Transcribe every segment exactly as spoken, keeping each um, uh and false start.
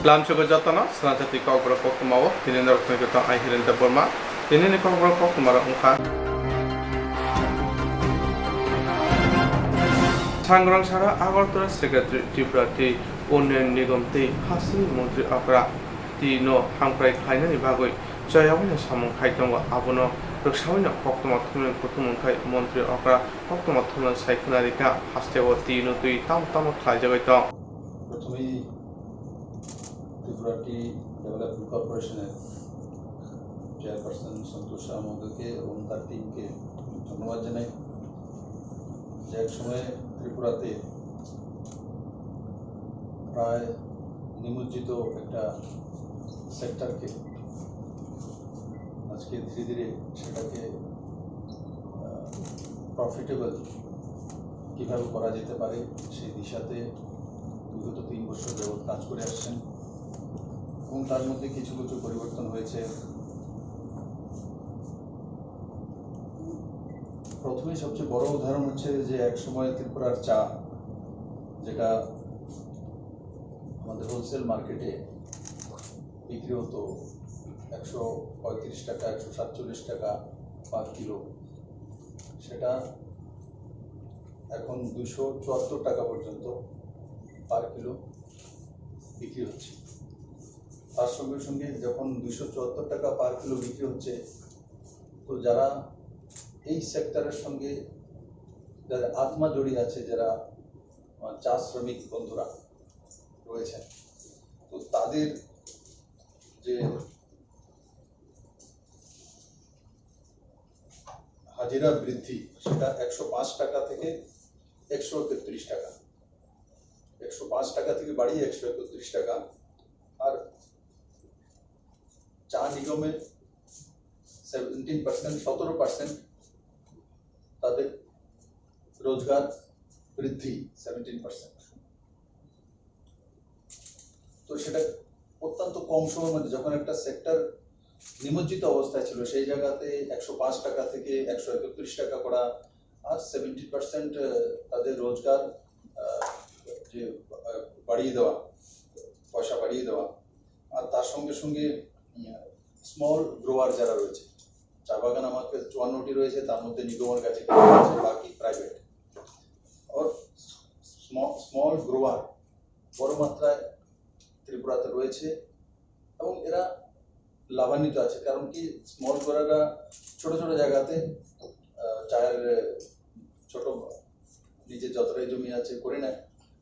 Lamsogo jotono Swnamjati Kokborok koktwmao tini norokni gotong ai Hirendra Burma. Tinini Kokborok koktwmarok wngkha. Sangrong sara Agartala Secretary Tripura Tea Unnayan Nigam tei Hasteni Montri Okra Tea no hamkrai khlainani bagwi choyaui no samung khai tongo. Abono rwksaui no koktwma thumnani kuthum wngkhai Montri Okra koktwma thumnani sai khwna rikha, hasteo tea no twi tamo tamo khlaijagwi tong. প্রথমেই ত্রিপুরা টি ডেভেলপমেন্ট কর্পোরেশনের চেয়ারপারসন সন্তোষ শাহ মহোদয়কে এবং তার টিমকে ধন্যবাদ জানাই, যে এক সময়ে ত্রিপুরাতে প্রায় নিমজ্জিত একটা সেক্টরকে আজকে ধীরে ধীরে সেটাকে প্রফিটেবল কীভাবে করা যেতে পারে সেই দিশাতে বিগত তিন বছর যাবৎ কাজ করে আসছেন এবং তার মধ্যে কিছু কিছু পরিবর্তন হয়েছে। প্রথমেই সবচেয়ে বড় উদাহরণ হচ্ছে যে এক সময় ত্রিপুরার চা, যেটা আমাদের হোলসেল মার্কেটে বিক্রি হতো একশো পঁয়ত্রিশ টাকা, একশো সাতচল্লিশ টাকা পার কিলো, সেটা এখন দুশো চুয়াত্তর টাকা পর্যন্ত পার কিলো বিক্রি হচ্ছে। তার সঙ্গে সঙ্গে যখন দুশো চুয়াত্তর টাকা পার কিলো বিক্রি হচ্ছে, তো যারা এই সেক্টরের সঙ্গে যাদের আত্মা জড়িয়ে আছে, যারা আমার চা শ্রমিক বন্ধুরা রয়েছেন, তো তাদের যে হাজিরা বৃদ্ধি, সেটা একশো পাঁচ টাকা থেকে একশো একত্রিশ টাকা, একশো পাঁচ টাকা থেকে বাড়িয়ে একশো একত্রিশ টাকা। আর চা নিগমে সেভেন্টিন পার্সেন্ট, সতেরো পার্সেন্ট তাদের রোজগার বৃদ্ধি, সেভেন্টিন পার্সেন্ট। তো সেটা অত্যন্ত কম সময়ের মধ্যে, যখন একটা সেক্টর নিমজ্জিত অবস্থায় ছিল, সেই জায়গাতে একশো পাঁচ টাকা থেকে একশো একত্রিশ টাকা করা, আর সেভেন্টি পার্সেন্ট তাদের রোজগার, আহ, যে আহ, বাড়িয়ে দেওয়া, পয়সা বাড়িয়ে দেওয়া, আর তার সঙ্গে সঙ্গে স্মল গ্রোয়ার যারা রয়েছে, চা বাগান আমাদের চুয়ান্নটি রয়েছে, তার মধ্যে নিগমের কাছে কিছু আছে, বাকি প্রাইভেট। আর স্মল গ্রোয়ার বড় মাত্রায় ত্রিপুরাতে রয়েছে এবং এরা লাভান্বিত আছে। কারণ কি, স্মল গ্রোয়াররা ছোট ছোট জায়গাতে আহ, চায়ের আহ, ছোট নিজের যতটাই জমি আছে করে নেয়,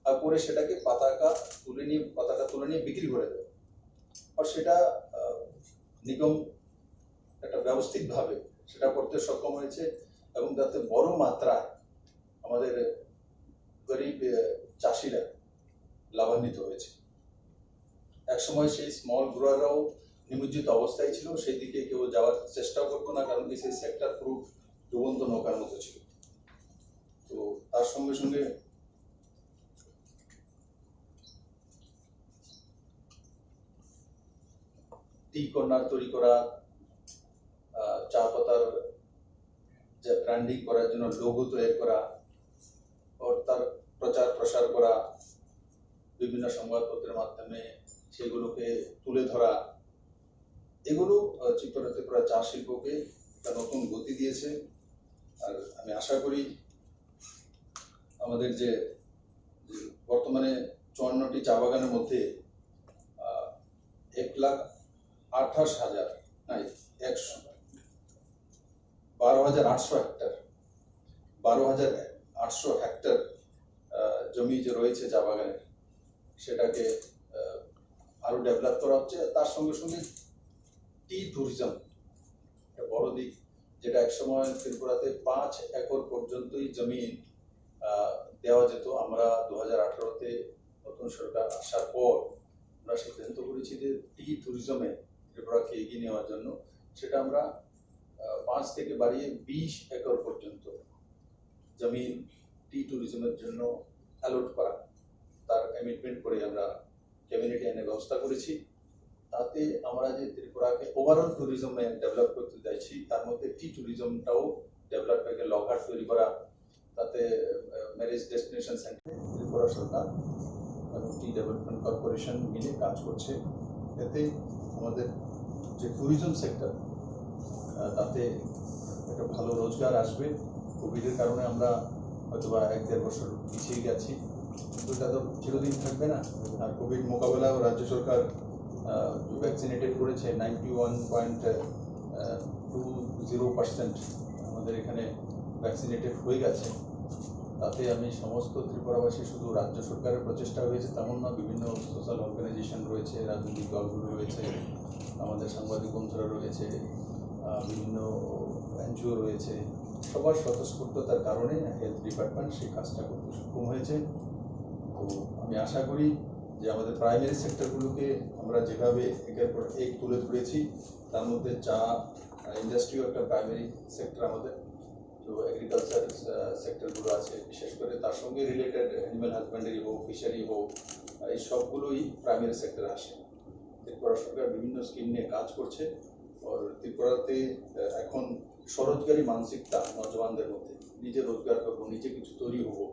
আর করে সেটাকে পাতাকা তুলে নিয়ে, পাতাকা তুলে নিয়ে বিক্রি করে দেয়। আর সেটা আহ, নিগম একটা ব্যবস্থিতভাবে সেটা করতে সক্ষম হয়েছে এবং তাতে বড় মাত্রায় আমাদের গরিব আহ, চাষিরা লাভান্বিত হয়েছে। একসময় সেই স্মল গ্রোয়াররাও নিমজ্জিত অবস্থায় ছিল, সেই দিকে কেউ যাওয়ার চেষ্টাও করতো না, কারণ কি, সেই সেক্টর পুরো ডুবন্ত নৌকার মতো ছিল। তো তার সঙ্গে সঙ্গে টি কর্নার তৈরি করা, আহ, চা পাতার যে ব্র্যান্ডিং করার জন্য লোগো তৈরি করা, ও তার প্রচার প্রসার করা, বিভিন্ন সংবাদপত্রের মাধ্যমে সেগুলোকে তুলে ধরা, এগুলো আহ, ত্রিপুরা ত্রিপুরা চা শিল্পকে একটা নতুন গতি দিয়েছে। আর আমি আশা করি আমাদের যে, যে বর্তমানে চুয়ান্নটি চা বাগানের মধ্যে আহ, এক লাখ আঠাশ হাজার, নাই, একশো, বারো হাজার আটশো হেক্টর, বারো হাজার আটশো হেক্টর আহ, জমি যে রয়েছে চা বাগানের, সেটাকে আহ, আরো ডেভেলপ করা হচ্ছে। তার সঙ্গে সঙ্গে টি ট্যুরিজম একটা বড় দিক, যেটা একসময় ত্রিপুরাতে পাঁচ একর পর্যন্তই জমি আহ, দেওয়া যেত। আমরা দু হাজার আঠারোতে নতুন সরকার আসার পর আমরা সিদ্ধান্ত করেছি যে টি ট্যুরিজমে ত্রিপুরাকে এগিয়ে নেওয়ার জন্য সেটা আমরা আহ, পাঁচ থেকে বাড়িয়ে বিশ একর পর্যন্ত জমি টি ট্যুরিজমের জন্য অ্যালট করা, তার অ্যামেন্ডমেন্ট করে আমরা ক্যাবিনেটে এনে ব্যবস্থা করেছি। তাতে আমরা যে ত্রিপুরাকে ওভারঅল ট্যুরিজমে ডেভেলপ করতে চাইছি, তার মধ্যে টি ট্যুরিজমটাও ডেভেলপ, একটা লকহাট তৈরি করা, তাতে ম্যারেজ ডেস্টিনেশন সেন্টার ত্রিপুরা সরকার টি ডেভেলপমেন্ট কর্পোরেশন মিলে কাজ করছে। এতে আমাদের যে ট্যুরিজম সেক্টর, তাতে একটা ভালো রোজগার আসবে। কোভিডের কারণে আমরা হয়তো বা এক দেড় বছর পিছিয়ে গেছি, কিন্তু এটা তো চিরদিন থাকবে না। আর কোভিড মোকাবেলায় রাজ্য সরকার ভ্যাকসিনেটেড করেছে ninety one point two zero percent আমাদের এখানে ভ্যাকসিনেটেড হয়ে গেছে। তাতে আমি সমস্ত ত্রিপুরাবাসী, শুধু রাজ্য সরকারের প্রচেষ্টা হয়েছে তেমন না, বিভিন্ন সোশ্যাল অর্গানাইজেশন রয়েছে, রাজনৈতিক দলগুলো রয়েছে, আমাদের সাংবাদিক বন্ধুরা রয়েছে, আহ, বিভিন্ন এনজিও রয়েছে, সবার স্বতঃস্ফূর্ততার কারণে হেলথ ডিপার্টমেন্ট সেই কাজটা করতে সক্ষম হয়েছে। তো আমি আশা করি যে আমাদের প্রাইমারি সেক্টরগুলোকে আমরা যেভাবে একের পর এক তুলে ধরেছি, তার মধ্যে চা ইন্ডাস্ট্রিও একটা প্রাইমারি সেক্টর আমাদের। তো এগ্রিকালচার সেক্টরগুলো আছে, বিশেষ করে তার সঙ্গে রিলেটেড অ্যানিমাল হাজবেন্ডারি হোক, ফিশারি হোক, এই সবগুলোই প্রাইমারি সেক্টরে আসে। ত্রিপুরা সরকার বিভিন্ন স্কিম নিয়ে কাজ করছে। আর ত্রিপুরাতে আহ, এখন স্বরোজগারী মানসিকতা নজওয়ানদের মধ্যে, নিজে রোজগার করবো, নিজে কিছু তৈরি হবো,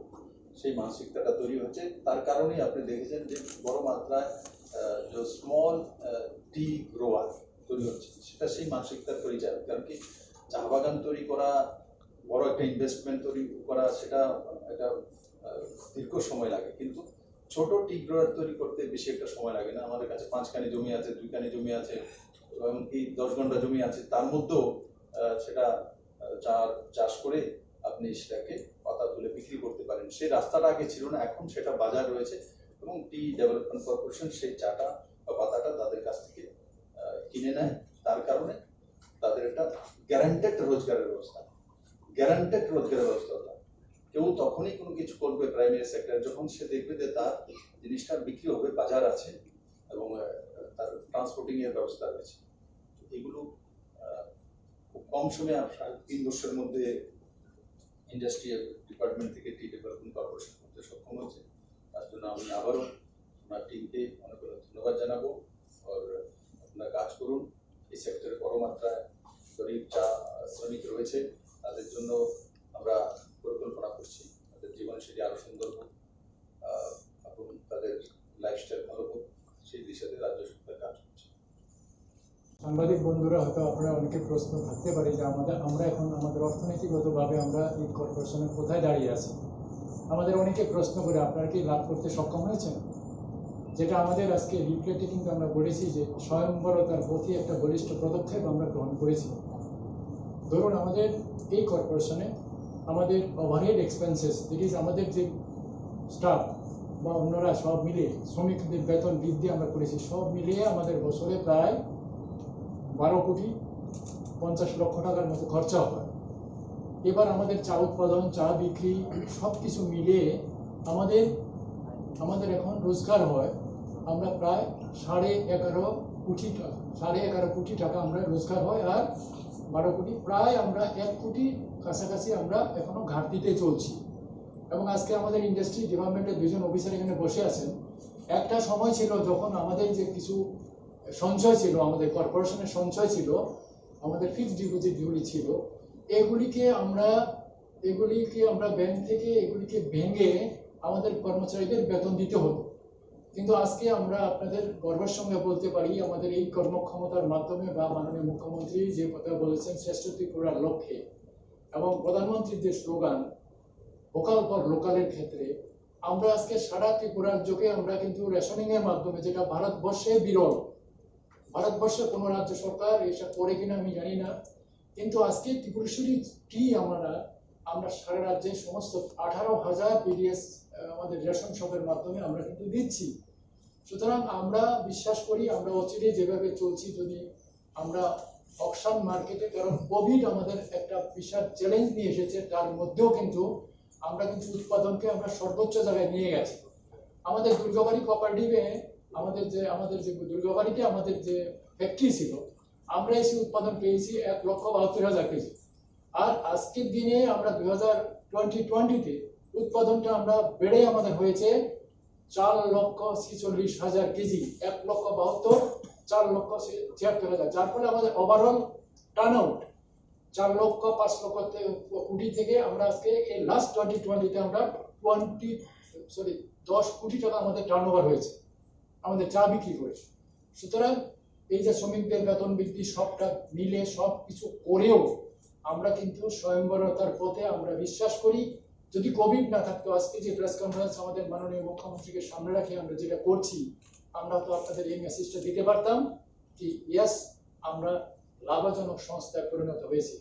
সেই মানসিকতাটা তৈরি হচ্ছে। তার কারণেই আপনি দেখেছেন যে বড় মাত্রায় আহ, যে স্মল টি গ্রোয়ার তৈরি হচ্ছে, সেটা সেই মানসিকতার পরিচায়ক। কারণ কি, চা বাগান তৈরি করা, বড় একটা ইনভেস্টমেন্ট তৈরি করা, সেটা একটা আহ, দীর্ঘ সময় লাগে, কিন্তু ছোট টি গ্রোয়ার তৈরি করতে বেশি একটা সময় লাগে না। আমাদের কাছে পাঁচখানি জমি আছে, দুইখানি জমি আছে, এমনকি দশ ঘন্টা জমি আছে, তার মধ্যেও আহ, সেটা আহ, চা চাষ করে আপনি সেটাকে পাতা তুলে বিক্রি করতে পারেন। সেই রাস্তাটা আগে ছিল না, এখন সেটা বাজার রয়েছে এবং টি ডেভেলপমেন্ট কর্পোরেশন সেই চাটা বা পাতাটা তাদের কাছ থেকে আহ, কিনে নেয়। তার কারণে তাদের একটা গ্যারান্টেড রোজগারের ব্যবস্থা, গ্যারান্টেড রোজগারের ব্যবস্থা। কেউ তখনই কোনো কিছু করবে প্রাইমারি সেক্টর, যখন সে দেখবে যে তার জিনিসটা বিক্রি হবে, বাজার আছে এবং আহ, তার ট্রান্সপোর্টিং এর ব্যবস্থা রয়েছে। এগুলো আহ, খুব কম সময়ে, আর প্রায় তিন বছরের মধ্যে ইন্ডাস্ট্রিয়াল ডিপার্টমেন্ট থেকে টি ডেভেলপমেন্ট কর্পোরেশন করতে সক্ষম হয়েছে। তার জন্য আমি আবারও আপনার টিমকে অনেক অনেক ধন্যবাদ জানাবো। আর আপনারা কাজ করুন, এই সেক্টরে বড় মাত্রায় গরিব চা শ্রমিক রয়েছে, তাদের জন্য আমরা পরিকল্পনা করছি, তাদের জীবনশৈলী আরো সুন্দর হোক, আহ, এবং তাদের লাইফস্টাইল ভালো হোক, সেই দিশাতে রাজ্য সরকার কাজ করছে। সাংবাদিক বন্ধুরা, হয়তো আপনারা অনেকে প্রশ্ন থাকতে পারে যে আমাদের, আমরা এখন আমাদের অর্থনৈতিকগতভাবে আমরা এই কর্পোরেশনে কোথায় দাঁড়িয়ে আছি। আমাদের অনেকে প্রশ্ন করে, আপনারা কি লাভ করতে সক্ষম হয়েছেন? যেটা আমাদের আজকে লিফলেটে কিন্তু আমরা বলেছি যে স্বয়ংবরতার পথই একটা বলিষ্ঠ পদক্ষেপ আমরা গ্রহণ করেছি। ধরুন, আমাদের এই কর্পোরেশনে আমাদের ওভারহেড এক্সপেন্সেস, দ্যাট ইজ আমাদের যে স্টাফ বা অন্যরা সব মিলে শ্রমিকদের বেতন বৃদ্ধি আমরা করেছি, সব মিলিয়ে আমাদের বছরে প্রায় বারো কোটি পঞ্চাশ লক্ষ টাকার মতো খরচা হয়। এবার আমাদের চা উৎপাদন, চা বিক্রি, সব কিছু মিলিয়ে আমাদের, আমাদের এখন রোজগার হয়, আমরা প্রায় সাড়ে এগারো কোটি টাকা, সাড়ে এগারো কোটি টাকা আমরা রোজগার হয়। আর বারো কোটি, প্রায় আমরা এক কোটি কাছাকাছি আমরা এখনো ঘাটতিতে চলছি। এবং আজকে আমাদের ইন্ডাস্ট্রি ডিপার্টমেন্টের দুজন অফিসার এখানে বসে আছেন। একটা সময় ছিল যখন আমাদের যে কিছু সঞ্চয় ছিল, আমাদের কর্পোরেশনের সঞ্চয় ছিল, আমাদের ফিক্সড ডিপোজিট যেগুলি ছিল, এগুলিকে আমরা, এগুলিকে আমরা ব্যাংক থেকে এগুলিকে ভেঙে আমাদের কর্মচারীদের বেতন দিতে হতো। কিন্তু আজকে আমরা আপনাদের গর্বের সঙ্গে বলতে পারি, আমাদের এই কর্মক্ষমতার মাধ্যমে বা মাননীয় মুখ্যমন্ত্রী যে কথা বলেছেন শ্রেষ্ঠ ত্রিপুরার লক্ষ্যে এবং প্রধানমন্ত্রীর যে স্লোগান ভোকাল ফর লোকালের ক্ষেত্রে, আমরা আজকে সারা ত্রিপুরা রাজ্যকে আমরা কিন্তু রেশনিং এর মাধ্যমে, যেটা ভারতবর্ষে বিরল, ভারতবর্ষে কোনো রাজ্য সরকার এটা করে কিনা আমি জানি না, কিন্তু আজকে ত্রিপুরেশ্বরী টি আমরা, আমরা সারা রাজ্যে সমস্ত আঠারো হাজার পিডিএস আমাদের রেশন শপের মাধ্যমে আমরা কিন্তু দিচ্ছি। সুতরাং আমরা বিশ্বাস করি, আমরা অচিরে যেভাবে চলছি, যদি আমরা অকশন মার্কেটে, কারণ কোভিড আমাদের একটা বিশাল চ্যালেঞ্জ নিয়ে এসেছে, তার মধ্যেও কিন্তু আমরা কিন্তু উৎপাদনকে আমরা সর্বোচ্চ জায়গায় নিয়ে গেছি। আমাদের দুর্গাবাড়ি কোঅপারেটিভে আমাদের যে, আমাদের যে দুর্গাবাড়িতে আমাদের যে ফ্যাক্টরি ছিল, আমরা এসে উৎপাদন পেয়েছি এক লক্ষ বাহাত্তর হাজার কেজি। আর আজকের দিনে আমরা দুই হাজার টোয়েন্টি টোয়েন্টিতে উৎপাদনটা আমরা বেড়ে আমাদের হয়েছে চার লক্ষ ছেচল্লিশ হাজার কেজি, এক লক্ষ বাহাত্তর, চার লক্ষ ছিয়াত্তর হাজার, যার ফলে আমাদের ওভারঅল টার্ন আউট চার লক্ষ পাঁচ লক্ষ তে-, কোটি থেকে আমরা আজকে এই লাস্ট টোয়েন্টি টোয়েন্টিতে আমরা টোয়েন্টি সরি, দশ কোটি টাকা আমাদের টার্নওভার হয়েছে, আমাদের চা বিক্রি করেছে। সুতরাং এই যে শ্রমিকদের বেতন বৃদ্ধি, সবটা মিলে সব কিছু করেও আমরা কিন্তু স্বয়ংবরতার পথে আমরা বিশ্বাস করি। যদি কোভিড না থাকতো, আজকে যে প্রেস কনফারেন্স আমাদের মাননীয় মুখ্যমন্ত্রীকে সামনে রাখে আমরা যেটা করছি, আমরা তো আপনাদের এই মেসেজটা দিতে পারতাম কি ইয়েস, আমরা লাভজনক সংস্থায় পরিণত হয়েছি।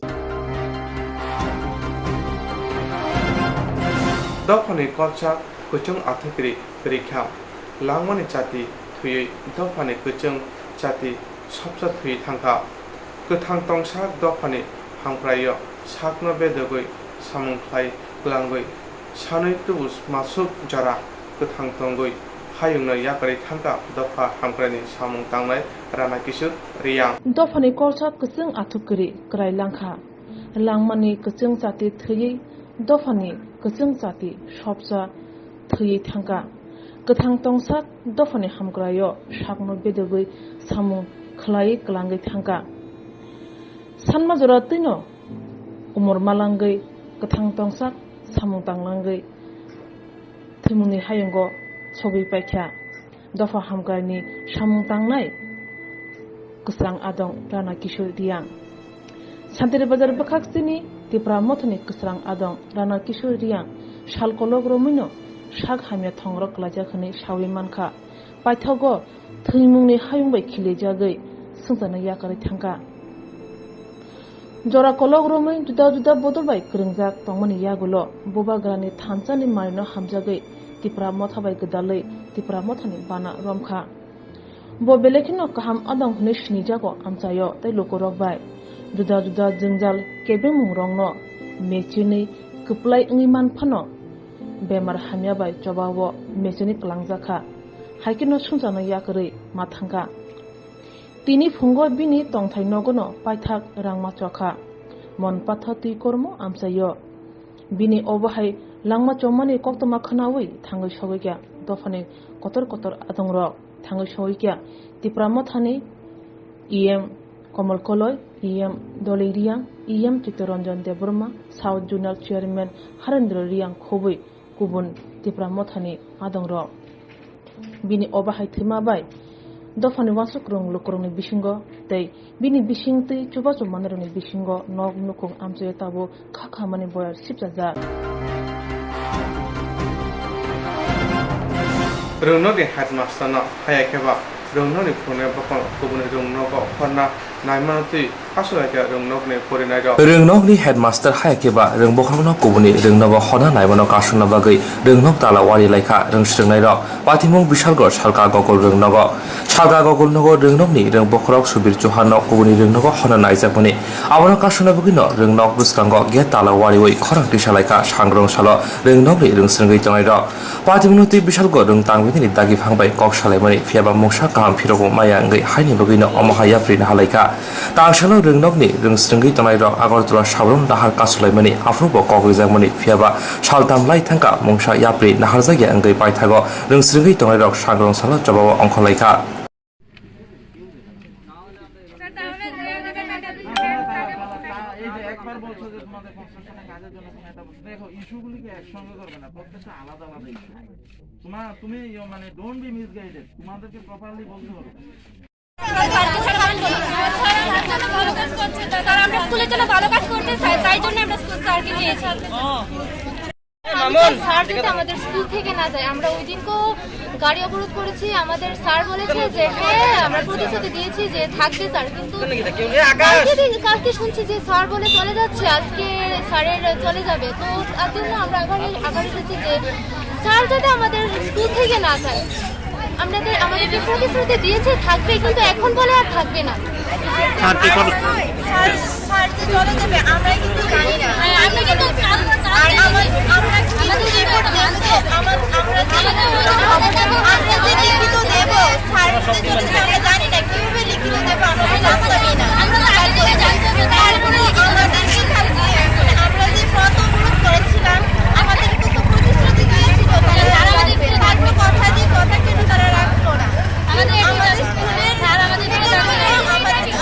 Dophani kolchak kwchwng athukiri kwrwi kha. Langmani chati thwiwi dophani kwchwng chati sopsa thwiwi thangkha. Kwthang tongsak dophani hamkraio sakno bedogwi samung khlai kwlangwi sanwi tubu masuk jora kwthang tongwi hayungno yakarwi thangkha dopha hamkraini samung tangnai Rana Kishore Reang. Dophani kolchak kwchwng athukiri kwrai langkha. Langmani kwchwng chati thwiwi dophani kwchwng chati sopsa thwiwi thangkha. Kwthang tongsak dophani hamkraio sakno bedogwi samung khlaiwi kwlangwi thangkha. Sanma jora twino umor malangwi kwthang tongsak samung tanglangwi thwimungni hayungo sogwi paikha. Dopha hamkraini samung tangnai kwsrang adong Rana Kishore Reang. Santiri Bazar bwkhak chini Tipra Mothani kwsrang adong Rana Kishore Reang sal kolok romwino sak hamya thongrok kwlaijak hwnwi sawi mankha. Paithago thwimungni hayung bai khilijagwi swngcharno yakarwi thangkha. Jora kolok romwi juda juda bodol bai kwrwngjak tongmani yagulo Bubagrani thansa ni manwino hamjagwi Tipra Motha bai gwdalwi Tipra Mothani bana romkha. Bo belai kheno kaham adong hwnwi sinijago amchaio tei lukurok bai. Juda juda jwngjal kebengmungrokno mechinwi kwplai wngwi man phano bemar hamya bai chobao mechinwi kwlangjakha. Hai kheno swngcharno yakarwi ma thangkha. Tini phungo bini tongthai nogono paithak rangma chokha, mon patha twi kormo amchaio. Bini obo hai langma chomani koktwma khwnawi thangwi sogwikha dophani kotor kotor adongrok, thangwi sogwikha Tipra Mothani E M Komol Koloi, E M Doloi Reang, E M Chittaranjan Debbarma, South Zonal Chairman Harendra Reang khobwi kubun Tipra Mothani adongrok. Bini obo hai thwima bai dophani uansuk kwrwng lukurokni bisingo tei bini bising twi chubachu manwirokni bisingo nok nukhung amchaio tabuk kha khamani boyar sipchajak. Rwngnokni headmaster no haya khe ba rwngnokni phunuknai bokhorok kubuni rwngnogo horna naimano twi kasulaikha rwngnokni porinairok. Rwngnokni headmaster hai khe ba rwngbokhorokno kubuni rwngnogo horna naimano kasukna bagwi rwngnok tala wari laikha rwngsrwngnairok. Patimung Bishalgarh Salka Gogol rwngnogo. Salka Gogol nogo rwngnokni rwngbokhorok Subir Chauhanno kubuni rwngnogo horna naijakmani. Abono kasukna bagwino rwngnok bwskango gate tala wariwi khorang tisa laikha sangrong salo rwngnokni rwngsrwngwi tongnairok. Patimungno twi Bishalgarh rwng tangmani dagi phang bai kok salaimani, phiyaba mungsa kaham phirokbo maya wngwi haini bagwino omo hai yapri nahalaikha. Tangsalo rwngnokni rwngsrwngwi tongnairok Agartala Sabrum nahar kasulaimani, aphuru bo kok rijakmani, phiyaba saltam lai thangkha mungsa yapri naharjakya wngwi paithago rwngsrwngwi tongnairok sangrong salo chobao ongkhorlaikha. এই যে একবার বলছো যে তোমাদের কনস্ট্রাকশনের কাজের জন্য কোনো একটা বলছো, দেখো ইস্যুগুলিকে একসঙ্গে করবে না, প্রত্যেকটা আলাদা আলাদা ইস্যু। তোমার, তুমি ইয়ে মানে ডোন্ট বি মিসগাইডেড, তোমাদেরকে প্রপারলি বলতে হবে। স্যার, আমরা স্কুলের জন্য ভালো কাজ করতে চাই, তাই জন্য আমরা স্কুল স্যারকে চেয়েছি। স্যার যদি আমাদের স্কুল থেকে না যায়, আমরা ওই দিনকেও গাড়ি অবরোধ করেছি। আমাদের স্যার বলেছে যে হ্যাঁ, আমরা প্রতিশ্রুতি দিয়েছি যে থাকবে স্যার, কিন্তু কালকে দিন, কালকে শুনছি যে স্যার বলে চলে যাচ্ছে, আজকে স্যারের চলে যাবে। তো তার জন্য আমরা আবার, আবার এসেছি যে স্যার যাতে আমাদের স্কুল থেকে না যায়। আমরা তো, আমাদের যে প্রতিশ্রুতি দিয়েছে থাকবে, কিন্তু এখন বলে আর থাকবে না। স্যার কি কর- স্যার, স্যার যে চলে যাবে, আমরা কিন্তু জানি না। হ্যাঁ, আমরা কিন্তু আর আমার, আমরা কিন্তু রিপোর্ট দেখবো, আমার, আমরা যে, আমরা যে লিখিত দেবো, স্যার যে চলে যাবে, আমরা জানি না, কিভাবে লিখিত দেবো, আমরা তো জানতামই না। তারপরে আমাদেরকে কালকে, আমরা যে পথ অবরোধ করেছিলাম, আমাদেরকে তো প্রতিশ্রুতি দিয়েছিল তারা রাখবে, তারপরে কথা দিয়ে কথা কিন্তু তারা রাখলো না। আমাদের স্কুলের আমাদের,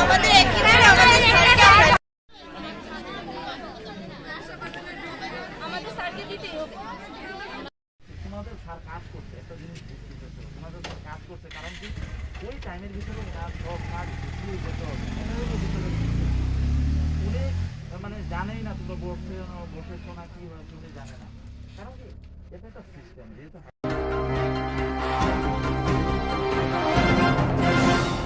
আমাদের একেবারে আমাদের স্যারকে আমরা কাজ করছে, একটা জিনিস বুঝতে চেষ্টা করো। ওনাদের উপর কাজ করছে, কারণ কি? ওই টাইমের ভিতরে ওনার সব কাজ গুছিয়ে যেতে হবে। ওনাদের উপর ভিতরে উনি, আহ, মানে, জানেই না তোমরা বসে, বসেছো না কি হয়েছে, উনি জানে না। কারণ কি? এটা একটা সিস্টেম, যেহেতু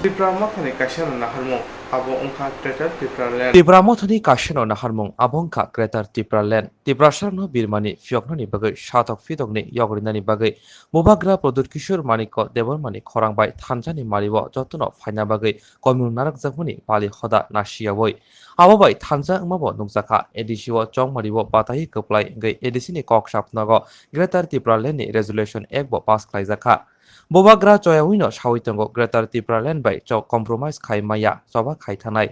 Tipra Mothani kaisa no naharmung, abo wngkha Greater Tipraland. Tipra Mothani kaisa no naharmung, abo wngkha Greater Tipraland. Tiprasarokno birmani phiyoknani bagwi satok phitokni yogrinani bagwi Bubagra Pradyut Kishore Manikya Debbarmani khorang bai thansa ni mari o jotono phaina bagwi koimung narwkjakmani pali hoda nasiyawi. Abo bai thansa wngma bo nukjakha, A D C o chongmari o bataiwi kwplai wngwi A D C ni kok sapnago Greater Tipraland ni Resolution Act bo pass khlaijakha. Bubagra choyawi no sawi tongo Greater Tipraland bai chok compromise khai maya, choba khai thanai.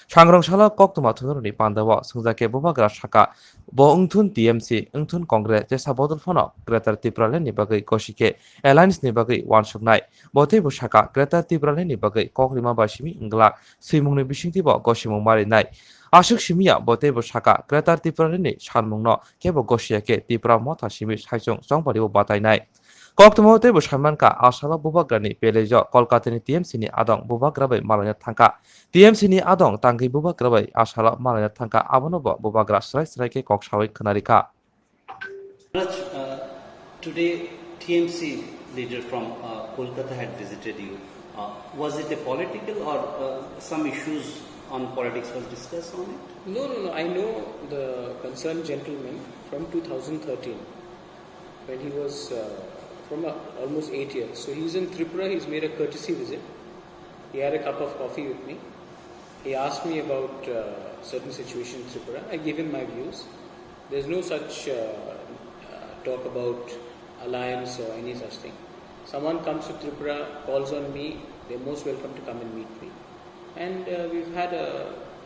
Sangrong salo koktwma thungrokni pandao swngjak khe Bubagra saka, bo wngthun T M C, wngthun Congress, jesa bodol phano Greater Tipraland ni bagwi gosi khe alliance ni bagwi uansuknai. Bo teibo saka, Greater Tipraland ni bagwi kok rima bai simi wngglak swimungni bisingtwi bo gosimung marinai. Aswk simiya bo teibo saka, Greater Tipraland ni sanmungno kebo gosiya khe Tipra Motha simi saichung chongpari o batainai. Koktwma teibo saimankha, a salo Bubagrani pelejo Kolkatani T M C ni adong Bubagra bai malaina thangkha. T M C ni adong tangwi Bubagra bai a salo malaina thangkha, abono bo Bubagra srai srai khe kok sawi khwnarikha. Maharaj, uh, today T M C leader from, uh, Kolkata had visited you. Uh, was it a political or, uh, some issues on politics was discussed on it? No, no, no. I know the concerned gentleman from two thousand thirteen when he was, uh, from, uh, almost eight years. So he's in Tripura. He's made a courtesy visit. He had a cup of coffee with me. He asked me about, uh, certain situation in Tripura. I gave him my views. There's no such, uh, uh, talk about alliance or any such thing. Someone comes to Tripura, calls on me, they're most welcome to come and meet me. And, uh, we've had a,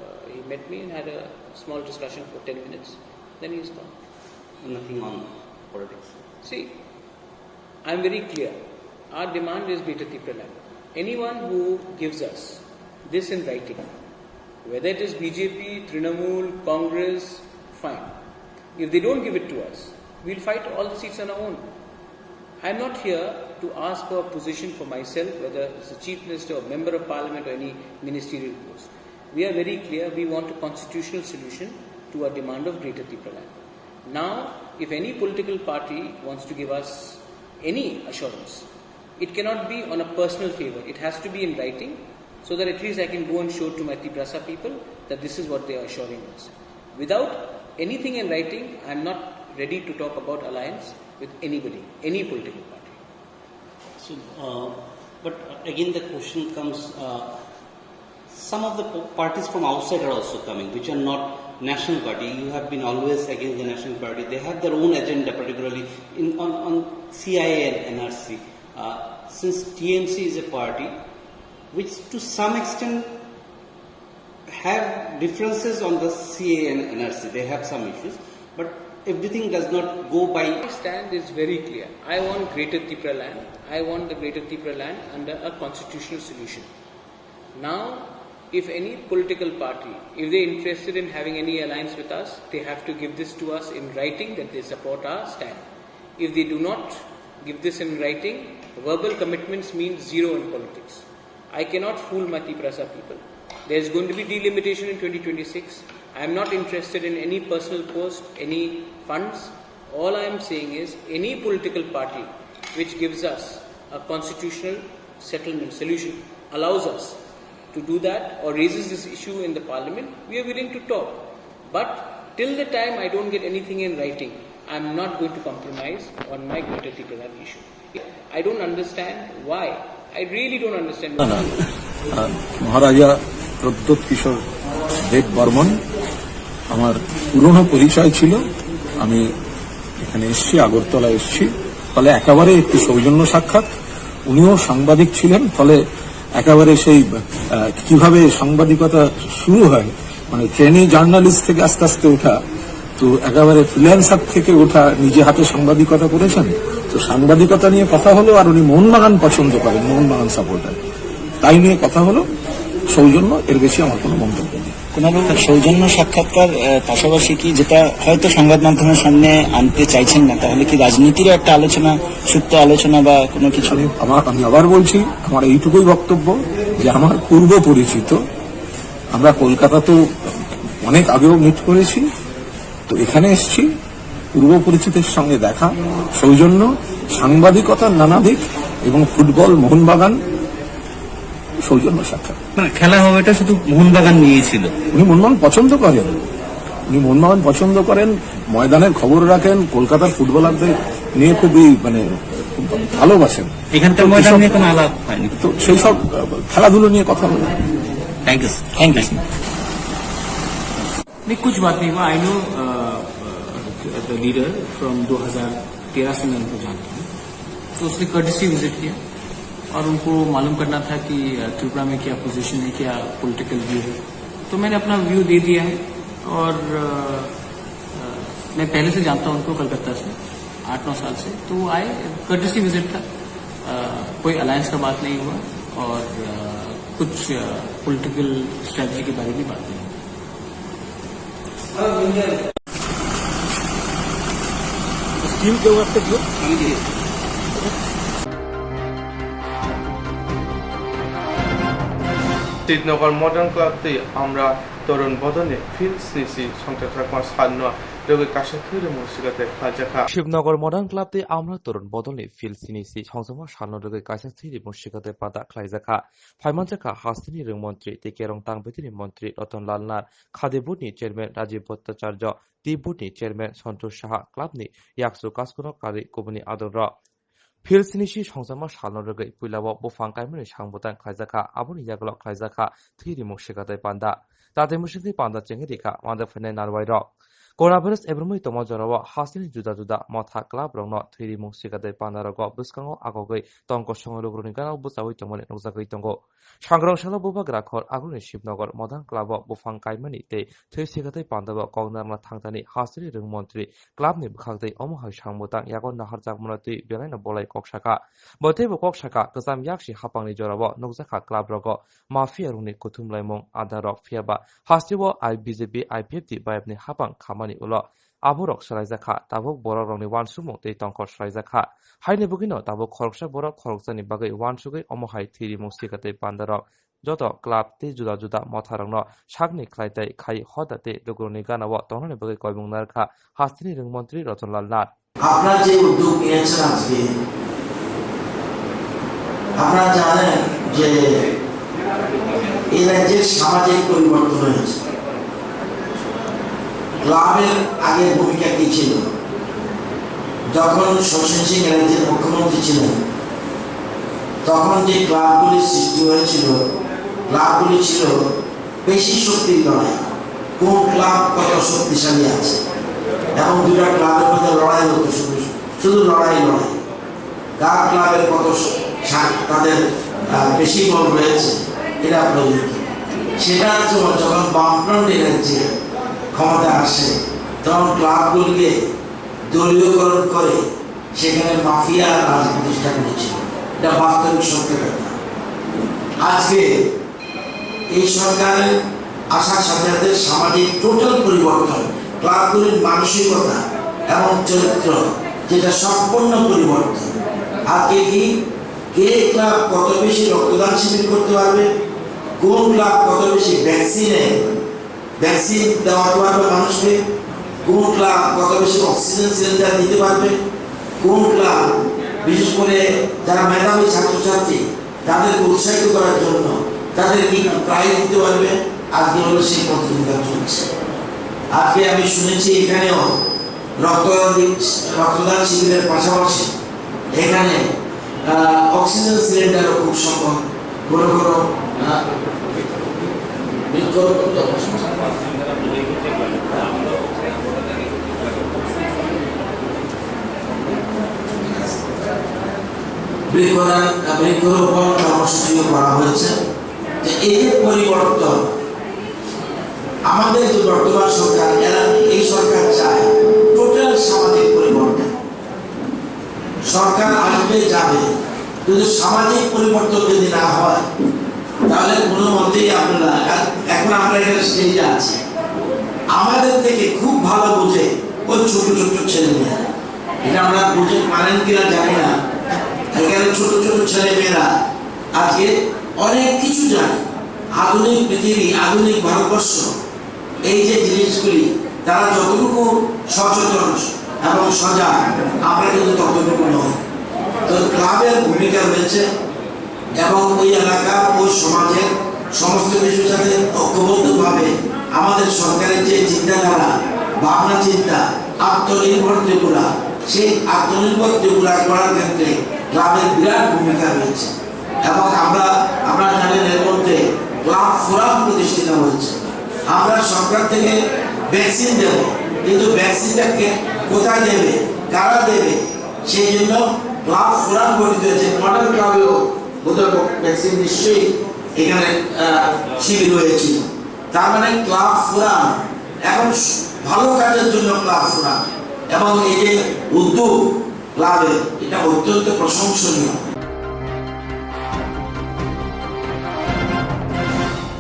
uh, he met me and had a small discussion for ten minutes. Then he's gone. Nothing on politics. See, I'm very clear. Our demand is Greater Tipraland. Anyone who gives us this in writing, whether it is B J P, Trinamool, Congress, fine. If they don't give it to us, we'll fight all the seats on our own. I'm not here to ask for a position for myself, whether it's the Chief Minister or Member of Parliament or any ministerial post. We are very clear, we want a constitutional solution to our demand of Greater Tipraland. Now, if any political party wants to give us any assurance, it cannot be on a personal favor. It has to be in writing so that at least I can go and show to my Tiprasa people that this is what they are assuring us. Without anything in writing, I am not ready to talk about alliance with anybody, any political party. So, uh, but again the question comes, uh, some of the p-, parties from outside are also coming, which are not national party. You have been always against the national party. They have their own agenda, particularly in, on, on C I A and N R C. Uh, since T M C is a party which to some extent have differences on the C A A and N R C, they have some issues, but everything does not go by. My stand is very clear. I want Greater Tipraland. I want the Greater Tipraland under a constitutional solution. Now, if any political party, if they're interested in having any alliance with us, they have to give this to us in writing that they support our stand. If they do not give this in writing, verbal commitments mean zero in politics. I cannot fool my Tiprasa people. There is going to be delimitation in twenty twenty-six. I am not interested in any personal post, any funds. All I am saying is any political party which gives us a constitutional settlement solution, allows us to do that or raises this issue in the parliament, we are willing to talk. But till the time I don't get anything in writing, I am not going to compromise on my Greater Tipraland issue. I don't understand why. I really don't understand why. না, না। আহ, মহারাজা প্রদ্যোৎ কিশোর দেব বর্মন আমার পুরনো পরিচয় ছিল। আমি এখানে এসেছি, আগরতলা এসেছি, ফলে একেবারে একটি সৌজন্য সাক্ষাৎ। উনিও সাংবাদিক ছিলেন, ফলে একেবারে সেই, আহ, কিভাবে সাংবাদিকতা শুরু হয়, মানে ট্রেনি জার্নালিস্ট থেকে আস্তে আস্তে ওঠা, তো একেবারে ফ্রিল্যান্সার থেকে ওঠা, নিজে হাতে সাংবাদিকতা করেছেন। তো সাংবাদিকতা নিয়ে কথা হলো, আর উনি মোহনবাগান পছন্দ করেন, মোহনবাগান সাপোর্টার, তাই নিয়ে কথা হলো। সৌজন্য, এর বেশি আমার কোনো মন্তব্য নেই। কুণাল বাবু, সৌজন্য সাক্ষাৎকার, আহ, পাশাপাশি কি যেটা হয়তো সংবাদ মাধ্যমের সামনে আনতে চাইছেন না, তাহলে কি রাজনীতিরও একটা আলোচনা, সুপ্ত আলোচনা বা কোনো কিছু? আমি, আমার, আমি আবার বলছি, আমার এইটুকুই বক্তব্য যে আমার পূর্ব পরিচিত, আমরা কলকাতাতেও অনেক আগেও মিট করেছি, তো এখানে এসছি, পূর্ব পরিচিতের সঙ্গে দেখা, সৌজন্য, সাংবাদিকতার নানা দিক এবং ফুটবল, মোহনবাগান, সৌজন্য সাক্ষাৎ। না, খেলা হবে, এটা শুধু মোহনবাগান নিয়েই ছিল। উনি মোহনবাগান পছন্দ করেন, উনি মোহনবাগান পছন্দ করেন, ময়দানের খবর রাখেন, কলকাতার ফুটবলারদের নিয়ে খুবই, মানে, খুব ভালোবাসেন। এখানকার তো ময়দান এসব নিয়ে কোনো আলাপ হয়নি। তো সেই সব, আহ, খেলাধুলো নিয়ে কথা বলেন। Thank you, sir. Thank you, sir. नहीं, कुछ बात नहीं हुआ। I know, uh, uh, the leader from दो हज़ार तेरह से मैं उनको जानता हूँ। तो उसने कर्टसी विजिट किया और उनको मालूम करना था कि, uh, त्रिपुरा में क्या पोजीशन है, क्या पॉलिटिकल व्यू है। तो मैंने अपना व्यू दे दिया है और, uh, uh, मैं पहले से जानता हूँ उनको कलकत्ता से, आठ नौ साल से। तो वो आए, कर्टसी विजिट था, uh, कोई अलायंस का बात नहीं हुआ और, uh, कुछ, uh, पॉलिटिकल स्ट्रेटजी के बारे में बात नहीं हुई। স্টিল কেউ একটা দিও। শিবনগর মডার্ন ক্লাব tei আমরা তরুণ বদনে ফিল স্নিসি সংসার থাকমা সান্ন রোগে কাশা থুরে মুর্শিদাতে খাজাখা। শিবনগর মডার্ন ক্লাব tei আমরা তরুণ বদনে ফিল স্নিসি সংসার সান্ন রোগে কাশা থুরে মুর্শিদাতে পাতা খাইজাখা। Phaimanjakha hasteni rwng montri tei kerong tang betini montri Ratan Lal Nath, khadi board ni chairman Rajiv Bhattacharya, tei board ni chairman Santosh Saha, club ni yaksu kaskuno karwi kubuni adongrok. Phil sinisi songjakma salno rwgwi puilao buphang kaimani sangbutang khlaijakha, aboni yagulo khlaijakha thwi rimung sikatai panda. Tatwi mwswkni panda chengwi rikha manda phainai narwai rok. Coronavirus ebrumwi tongma jorao hasteni juda juda motha club rokno thwi rimung sikatai panda rogo bwskango agogwi tongkosong lukurokni ganao bwchaui tongmani nukjagwi tongo. Sangrong salo bubagra khor agroni Shibnogor Modern Club o buphang kaimani tei thwi sikatai pandao kok narwkna thangthani hasteni rwng montri club ni bwkhak tei omo hai sangbutang yago naharjakmano twi belaino bolai kok saka. Bo teibo kok saka, kwcham yaksi hapangni jorao nukjakha club rogo mafia rokni kuthumlaimung adarok, phiyaba hasteo I B J P I P F T bayapni hapang khamani ulo aborok swlaijakha, tabuk borokrokni uansukmung tei tongkhor swlaijakha. Haini bagwino tabuk khoroksa borok khoroksani bagwi uansugwi omo hai thwi rimung sika tei pandarok joto club tei juda juda motharokno sakni khlai tai khai hoda tei lukurokni ganao tongnani bagwi koimung narwkha hasteni rwng montri Ratan Lal Nath. আপনারা যে উদ্যোগ নিয়েছেন আজকে, আপনারা জানেন যে এই রাজ্যের সামাজিক পরিবর্তন হয়েছে। ক্লাবের আগের ভূমিকা কি ছিল? যখন শচীন সিং রাজ্যের মুখ্যমন্ত্রী ছিলেন, তখন যে ক্লাবগুলি সৃষ্টি হয়েছিল, ক্লাবগুলি ছিল পেশি শক্তির লড়াই, কোন ক্লাব কত শক্তিশালী আছে, এবং দুইটা ক্লাবের মধ্যে লড়াই হতো শুধু, শুধু লড়াই, লড়াই। কার ক্লাবের কত স-, শা-, তাদের, আহ, বেশি বল রয়েছে, এরা প্রযুক্তি। সেটা হচ্ছে যখন বামফ্রন্ট রাজ্যে ক্ষমতা আসে, তখন ক্লাবগুলিকে দলীয়করণ করে সেখানে মাফিয়া রাজ প্রতিষ্ঠা করেছিল। এটা বাস্তবিক সত্য কথা। আজকে এই সরকারের আসার সাথে সাথে সামাজিক টোটাল পরিবর্তন, ক্লাবগুলির মানসিকতা এবং চরিত্র, যেটা সম্পূর্ণ পরিবর্তন। আজকে কি, কে ক্লাব কত বেশি রক্তদান শিবির করতে পারবে, কোন ক্লাব কত বেশি ভ্যাকসিনে ভ্যাকসিন দেওয়া পারবে মানুষকে, কোন ক্লাব কত বেশি অক্সিজেন সিলিন্ডার দিতে পারবে, কোন ক্লাব বিশেষ করে যারা মেধাবী ছাত্রছাত্রী তাদেরকে উৎসাহিত করার জন্য তাদেরকে একটু প্রাইজ দিতে পারবে, আজকে হলো সেই প্রতিযোগিতা চলছে। আজকে আমি শুনেছি এখানেও রক্তদান দি-, রক্তদান শিবিরের পাশাপাশি এখানে, আহ, অক্সিজেন সিলিন্ডারও খুব সম্ভব কোনো কোনো, আহ, বৃক্ষরোপণ কর্মসূচি। বৃক্ষদান, আহ, বৃক্ষরোপণ কর্মসূচিও করা হয়েছে। তো এই যে পরিবর্তন, আমাদের যে বর্তমান সরকার, এরা, এই সরকার চায় টোটাল সামাজিক পরিবর্তন। সরকার আসবে যাবে, কিন্তু সামাজিক পরিবর্তন যদি না হয়, তাহলে কোনো মতেই আপনারা এক-, এখন আমরা এখানে স্টেজে আছি, আমাদের থেকে খুব ভালো বোঝে ওই ছোট ছোট ছেলে মেয়েরা। এটা আমরা বুঝে পারেন কিনা জানি না। এখানে ছোট ছোট ছেলে মেয়েরা আজকে অনেক কিছু জানে। আধুনিক পৃথিবী, আধুনিক ভারতবর্ষ, এই যে জিনিসগুলি, তারা যতটুকু সচেতন এবং সজাগ, আমরা কিন্তু ততটুকু নই। তো ক্লাবের ভূমিকা রয়েছে এবং ওই এলাকার, ওই সমাজের সমস্ত কিছুর সাথে ঐক্যবদ্ধভাবে আমাদের সরকারের যে চিন্তাধারা, ভাবনা চিন্তা, আত্মনির্ভর ত্রিপুরা, সেই আত্মনির্ভর ত্রিপুরা করার ক্ষেত্রে ক্লাবের বিরাট ভূমিকা রয়েছে। এবং আমরা, আপনারা জানেন, এর মধ্যে ক্লাব ফোরাম প্রতিষ্ঠিত হয়েছে। আমরা সরকার থেকে ভ্যাকসিন দেব, কিন্তু ভ্যাকসিনটা কে, কোথায় দেবে, কারা দেবে, সেই জন্য ক্লাব ফোরাম গঠিত হয়েছে। মডেল ক্লাবেও বোধহয় ভ্যাকসিন নিশ্চয়ই এখানে, আহ, শিবির হয়েছিল। তার মানে ক্লাব ফোরাম এখন স-, ভালো কাজের জন্য ক্লাব ফোরাম, এবং এই যে উদ্যোগ ক্লাবের, এটা অত্যন্ত প্রশংসনীয়।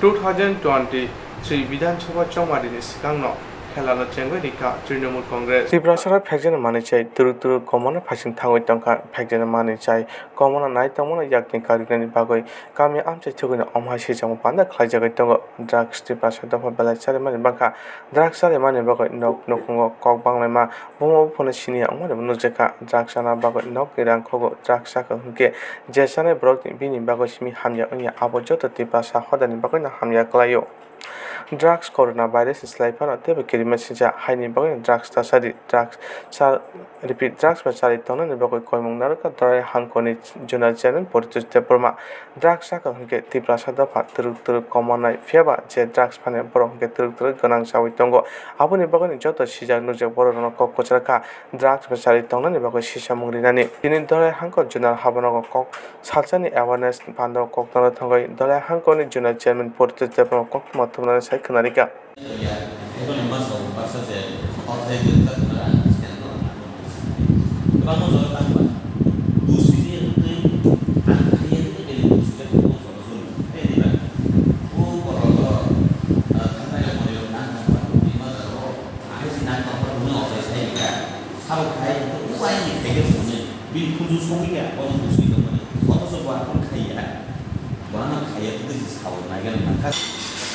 Two thousand twenty-three Bidhan Sabha chongmarini swkangno khelano chengwi rikha Trinamool Congress. Tiprasarok phekjani manwi chai twrwk twrwk komorno phaising thangwi tongkha. Phekjani manwi chai komorno nai tongmano yakni kariknani bagwi kami amchai thwgwino omhai swijamo panda khlaijagwi tongo. Drugs Tiprasa dopha belai charimani bangkha. Drugs charimani bagwi nok nukhungo kok banglaima, buma buphano siniya wngmani nukjakha. Drugs chana bagwi nokni rang khogo. Drugs chakha hwnkhe je chanai borokni bini bagwi simi hamya wngya, abo joto Tiprasa hodani bagwino hamya kwlaio. Drugs corona virus ni slai phano teibo kirima singcha, haini bagwi drugs ta chadi, drugs cha, repeat, drugs bai chari tongnani bagwi koimung narwkha Dorai Hangkoni Zonal Chairman Poritosh Debbarma. Drugs chakha hwnkhe Tiprasa dopha twrwk twrwk komonai, phiyaba je drugs phani borok hwnkhe twrwk twrwk gwnang chawi tongo. Aboni bagwino joto sijak nukjak borok rokno kok kwchar kha drugs bai chari tongnani bagwi sisamung rinani. Tini Dorai Hangkor Zonal habanogo kok Salsani awareness pando kokthano thangwi Dorai Hangkorni Zonal Chairman Poritosh Debbarma koktwma thumnani sai khwnarikha. Bini khunju sogwi ya, bono bwswi tongmani, othocho bo aphano khaiya, bono khaiya tei bwswi sao naigan mankha.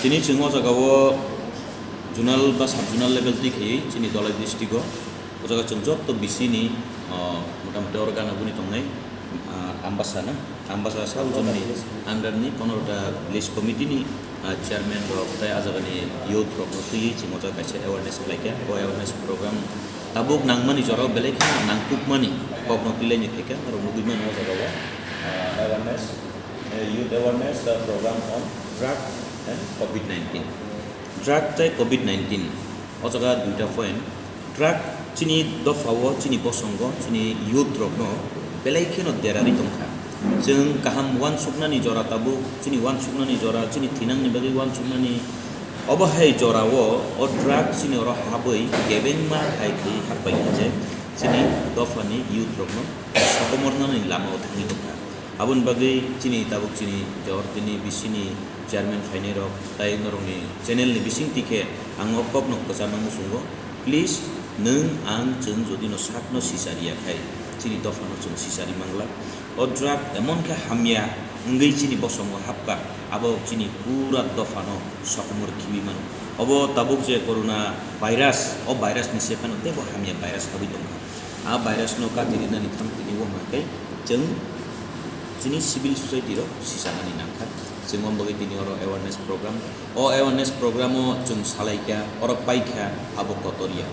Tini chwng o jaga o zonal ba sub zonal level twi khaiwi chini Dhalai district o, o jaga chwng joto bisini, ah, motamoti oro gana guni tongnai, ah, Ambasa na, Ambasa sub zone ni under ni ponorota village committee ni, ah, chairman rok tei ah jaga ni youth rok no twiwi chwng o jaga kaisa awareness khlaikha. O awareness program tabuk nangmani jora o belai kheno nangkukmani kokno twilaini khaikha, norok nugwi mano o jaga o, ah, awareness, eh, youth awareness, ah, program on drug and covid nineteen. Drug tei covid nineteen, o jaga duita point. Drug chini dopha o, chini bosongo, chini youth rokno belai kheno derarwi tongkha. Chwng kaham uansuknani jora tabuk, chini uansuknani jora, chini thinangni bagwi uansuknani, obo hai jora o, o drug chini oro habwi kebengma hai khe hapbai kha je chini dophani youth rokno sokomornani lama o thangwi tongkha. Aboni bagwi chini tabuk chini jor tini bisini chairman phainai rok tai norokni channel ni bising twi khe ang o kokno kwcharno muchungo. Please, nwng ang chwng jodi no sakno sisariya khai, chini dophano chwng sisari mangla. O drug emon khe hamya wngwi chini bosongo hapkha, abo chini pura dophano sokomor khibi mano. Obo tabuk je corona virus, o virus ni se phano teibo hamya virus habwi tongkha. A virus no kati rinani khamtini o hwnkhe chwng chini civil society rok sisanani nangkha. Chwng o bagwi tini oro awareness program. O awareness program o chwng salaikha, oro paikha, abo kotor ya.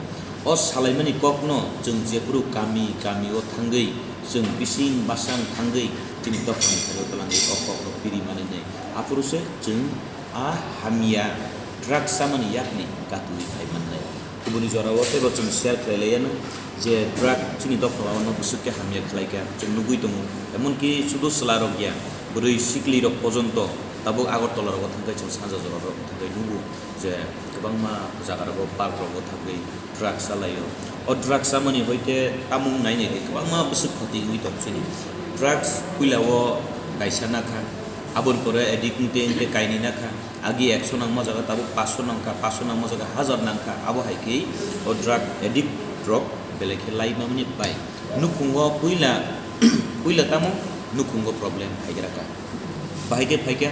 O salaimani kokno chwng jephuru kami kami o thangwi, chwng bising basang thangwi, chini dophani thani twlangwi o kokno piri manwi nai. Aphuru se chwng a hamya drugs chamani yakni katui phai mannai. Kubuni jorao teibo chwng share khlai laiyano je drug chini dophano bwswk khe hamya khlaikha, chwng nugwi tongo. Emonki sudu chwlarok ya, bwrwi siklirok pojonto tabuk Agartala rogo thangkhe chwng sanja jorarok thangkhe nugo je kwbangma jagarogo park rogo thangwi drugs chalaio. O drugs chamani hoite tamung nainai khe kwbangma bwswk khoti wngwi tong chini. Drugs puila o kaisa nakha, aboni pore addict wngte wngte kainwi nakha. Agi ekso nangma jaga tabuk paanch sho nangkha, paanch sho nangma jaga hazar nangkha, abo hai khe o drug addict rok belai khe lai mamani bai. Nukhungo puila, puila tamo nukhungo problem phaigra kha. Bahai khe phai khe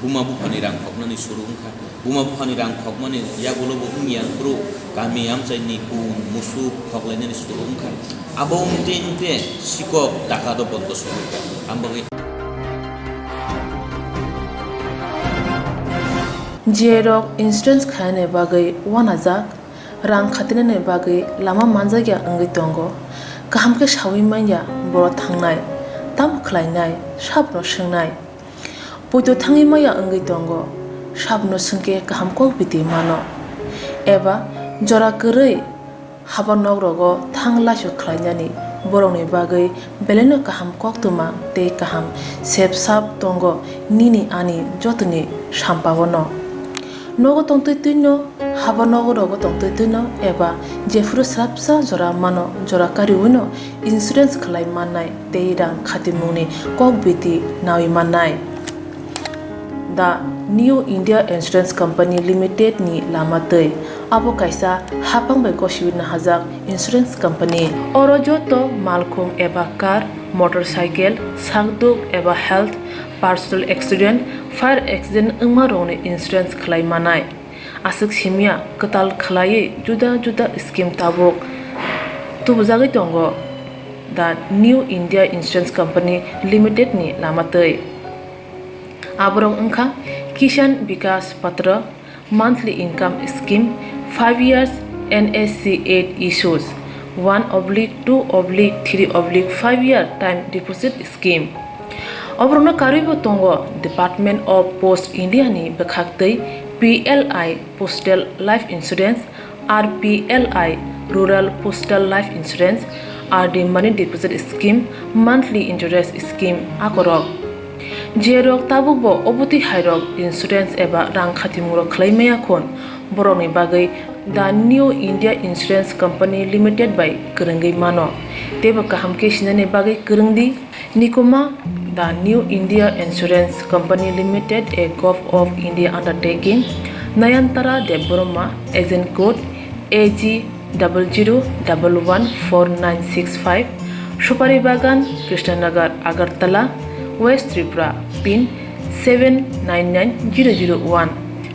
buma buphani rang khoknani suru wngkha. Buma buphani rang khokmani yagulo bo wngya bro kami amchaini kun musuk khoklainani suru wngkha. Abo wngte wngte sikok taka do bondo suru wngkha. Ang bagwi J rok insurance khainani bagwi uanajak, rang khatinani bagwi lama manjakya wngwi tongo. Kaham khe saui manya borok thangnai, tamo khlainai, sabno swngnai. Poito thangwi maya wngwi tongo, sabno swngkhe kaham kok biti mano. Eba jora kwrwi haba nok rogo thang laisu khlainani borokni bagwi belaino kaham koktwma tei kaham sep sap tongo nini ani jotoni sampao no. Nogo tongtwi twino, haba nogo rogo tongtwi twino eba jephuru swrapsa jora mano jora kariwino insurance khlai mannai tei rang khatimungni kok biti naui mannai. The New India Insurance Company Limited ni lama twi. Abo kaisa hapang bai gosiwi nahajak insurance company. Oro joto malkhung eba car, motorcycle, sakduk eba health, personal accident, fire accident wngma rokni insurance khlai manai. Aswk simya kwtal khlaiwi juda juda scheme tabuk tubujagwi tongo the New India Insurance Company Limited ni lama twi. Aborok wngkha Kisan Vikas Patra, monthly income scheme, five years N S C eight issues, one oblique two oblique three oblique five year time deposit scheme. Oborokno karwibo tongo Department of Post India ni bwkhaktwi P L I Postal Life Insurance, R P L I Rural Postal Life Insurance, R D Money Deposit Scheme, Monthly Interest Scheme akorok. Jerok tabukbo obotwi hairok insurance eba rang khatimungrok khlai maya khun, borokni bagwi The New India Insurance Company Limited bai kwrwngwi mano. Teibo kaham khe sinani bagwi kwrwngdi. Nikuma, The New India Insurance Company Limited, a Govt of India undertaking, Nayantara Debbarma, agent code A G double zero double one four nine six five, Supari Bagan, Krishnanagar, Agartala, West Tripura, pin seven nine nine zero zero one,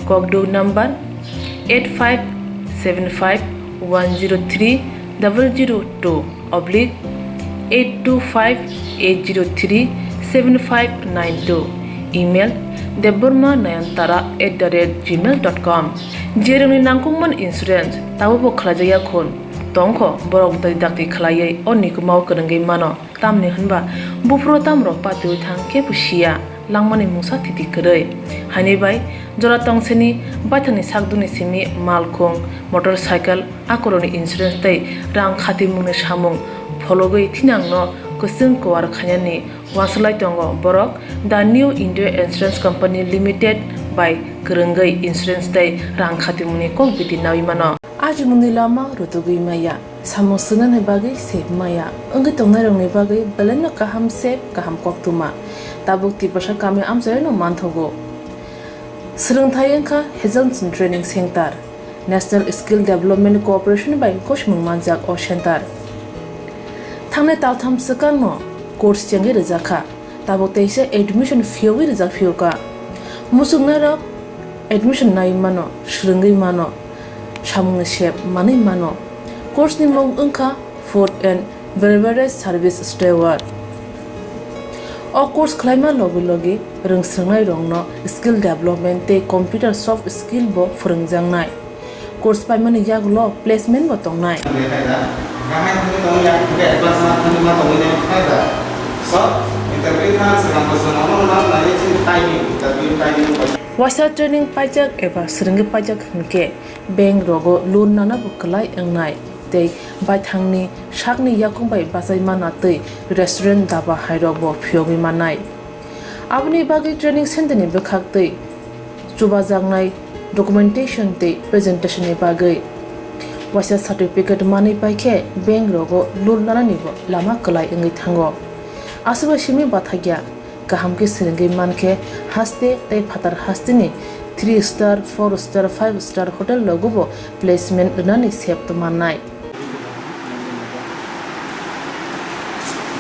kokduk number eight five seven five one zero three double zero two oblique eight two five eight zero three seven five nine two, email debbarma nayantara at the rate gmail dot com. Jerokni nangkukmani insurance tabukbo khlaijakya khun tongkho, borok dai dakti khlaiwi o nikumao kwrwngwi mano. Tamni hwnba buphuru tamrok patiwi thang kebo siya, langmani mungsa thiti kwrwi. Haini bai jora tongseni baithangni sakdukni simi malkhung, motorcycle, akorokni insurance tei rang khatimungni samung phologwi thinangno kwchwng kuar khainani uansuk lai tongo borok The New India Insurance Company Limited bai kwrwngwi insurance tei rang khatimungni kok biti naui mano. Ajimungni lama rutugwi maya. Samung swngnani bagwi sep maya wngwi tongnairokni bagwi belaino kaham sep, kaham koktwma tabuk Tiprasa kami amchaino manthogo. Swrwngthai wngkha Hazelson Training Center, National Skill Development Corporation bai gosimung manjak o center. Thangnai taltham swkangno course chengwi rwjakha. Tabuk teisa admission phiyogwi rijak phiyokha. Muchungnairok admission nai mano, swrwngwi mano, samungni sep manwi mano. Course ni mung wngkha Food and Beverage Service Steward. O course khlaima logi logi rwngswrwngnairokno skill development tei computer soft skill bo phwrwngjaknai. Course paimani yagulo placement bo tongnai. Waisa training paijak eba swrwngwi paijak hwnkhe bank rogo loan nana bo kwlai wngnai tei baithangni sakni yakung bai bachai mana tei restaurant daba hairok bo phiyogwi mannai. Aboni bagwi training center ni bwkhak tei chubajaknai documentation tei presentation ni bagwi waisa certificate manwi paikhe bank rogo loan lanani bo lama kwlai wngwi thango. Aswkbai simi bathakya kaham khe swrwngwi mankhe haste tei phatar hasteni three star, four star, five star hotel rogo bo placement rwnani sep tongmannai.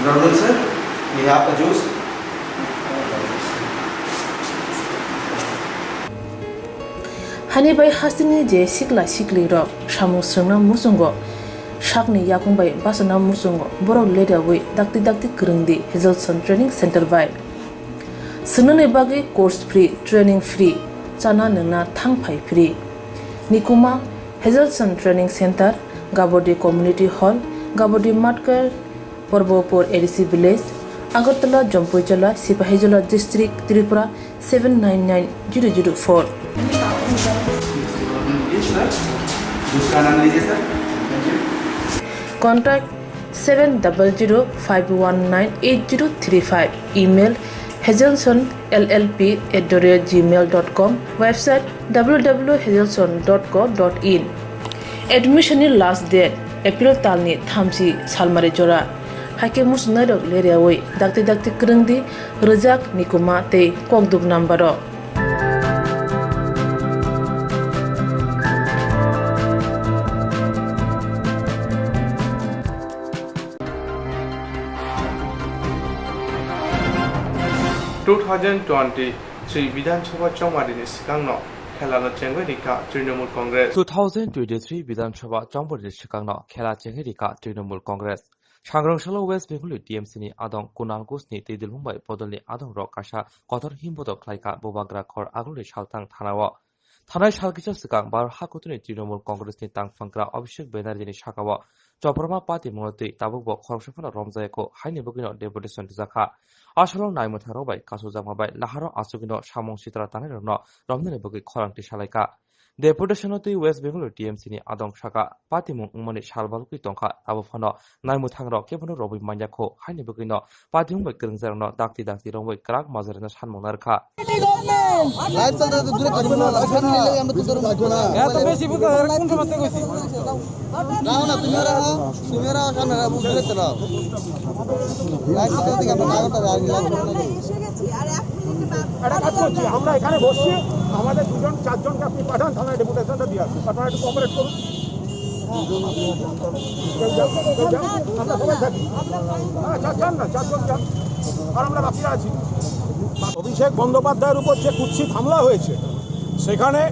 Good afternoon, sir. We have a juice. Hani bai hasteni je sikla sikli rok samung swrwngna muchungo, sakni yakung bai bachana muchungo, borok leriawi dakti dakti kwrwng di Hazelson Training Center bai. Swngnani bagwi course free, training free, chana nwngna thang phai free. Nikuma, Hazelson Training Center, Gabodi Community Hall, Gabodi Matkar, Porbopur A D C Village, Agartala, Jampuijala, Sipahijola District, Tripura seven nine nine zero zero four. Contact seven double zero five one nine eight zero three five. Email hazelson L L P at the rate gmail dot com. Website W W W hazelson dot co dot in. Admission ni last date April talni thamchi salmari jora. Haikhe muchungnairok leriawi dakti dakti kwrwng di, rwjak, nikuma tei kokduk number o. Two thousand twenty-three Bidhan Sabha chongmarini swkangno khelano chengwi rikha Trinamool Congress. Two thousand twenty-three Bidhan Sabha chongmarini swkangno khela chengwi rikha Trinamool Congress. Sangrong salo West Bengal ni T M C ni adong Kunal Ghosh ni tei Dilbhung bai bodol ni adong rok kaisa kotor himbodo khlaikha Bubagra khor agulni saltang thana o. Thanai sal kisa swkang Bharat hakutuni Trinamool Congress ni tangphangkra Abhishek Banerjee ni saka o Choprama party mungno twi tabuk bo khoroksa phano romjaya kho haini bagwi no deputation rwjakha. Asalo naimwthang rok bai kachujakma bai laharo achugwi no samung sitra tanai rok no romnani bagwi khorang twi salaikha. Deputation no twi West Bengal T M C ni adong saka patimung wngmani sal balukwi tongkha, abo phano naimwthang rok kebono romwi manya kho, haini bagwi no patimung bai kwrwngjakrokno dakti dakti romwi kwrak majra rwna sanmung narwkha. এত বেশি বুঝতে হবে, কোন সময় থেকে হয়েছে? একটা কাজ করছি, আমরা এখানে বসছি, আমাদের দুজন চারজনকে আপনি পাঠান থানায়, ডেপুটেশনটা দিয়ে আসুন, আপনারা একটু কোঅপারেট করুন। কেউ যান, কেউ যান, আমরা সবাই থাকি। হ্যাঁ, চার যান না, চারজন যান, আর আমরা বাকিরা আছি। অভিষেক বন্দ্যোপাধ্যায়ের উপর যে কুৎসিত হামলা হয়েছে, সেখানে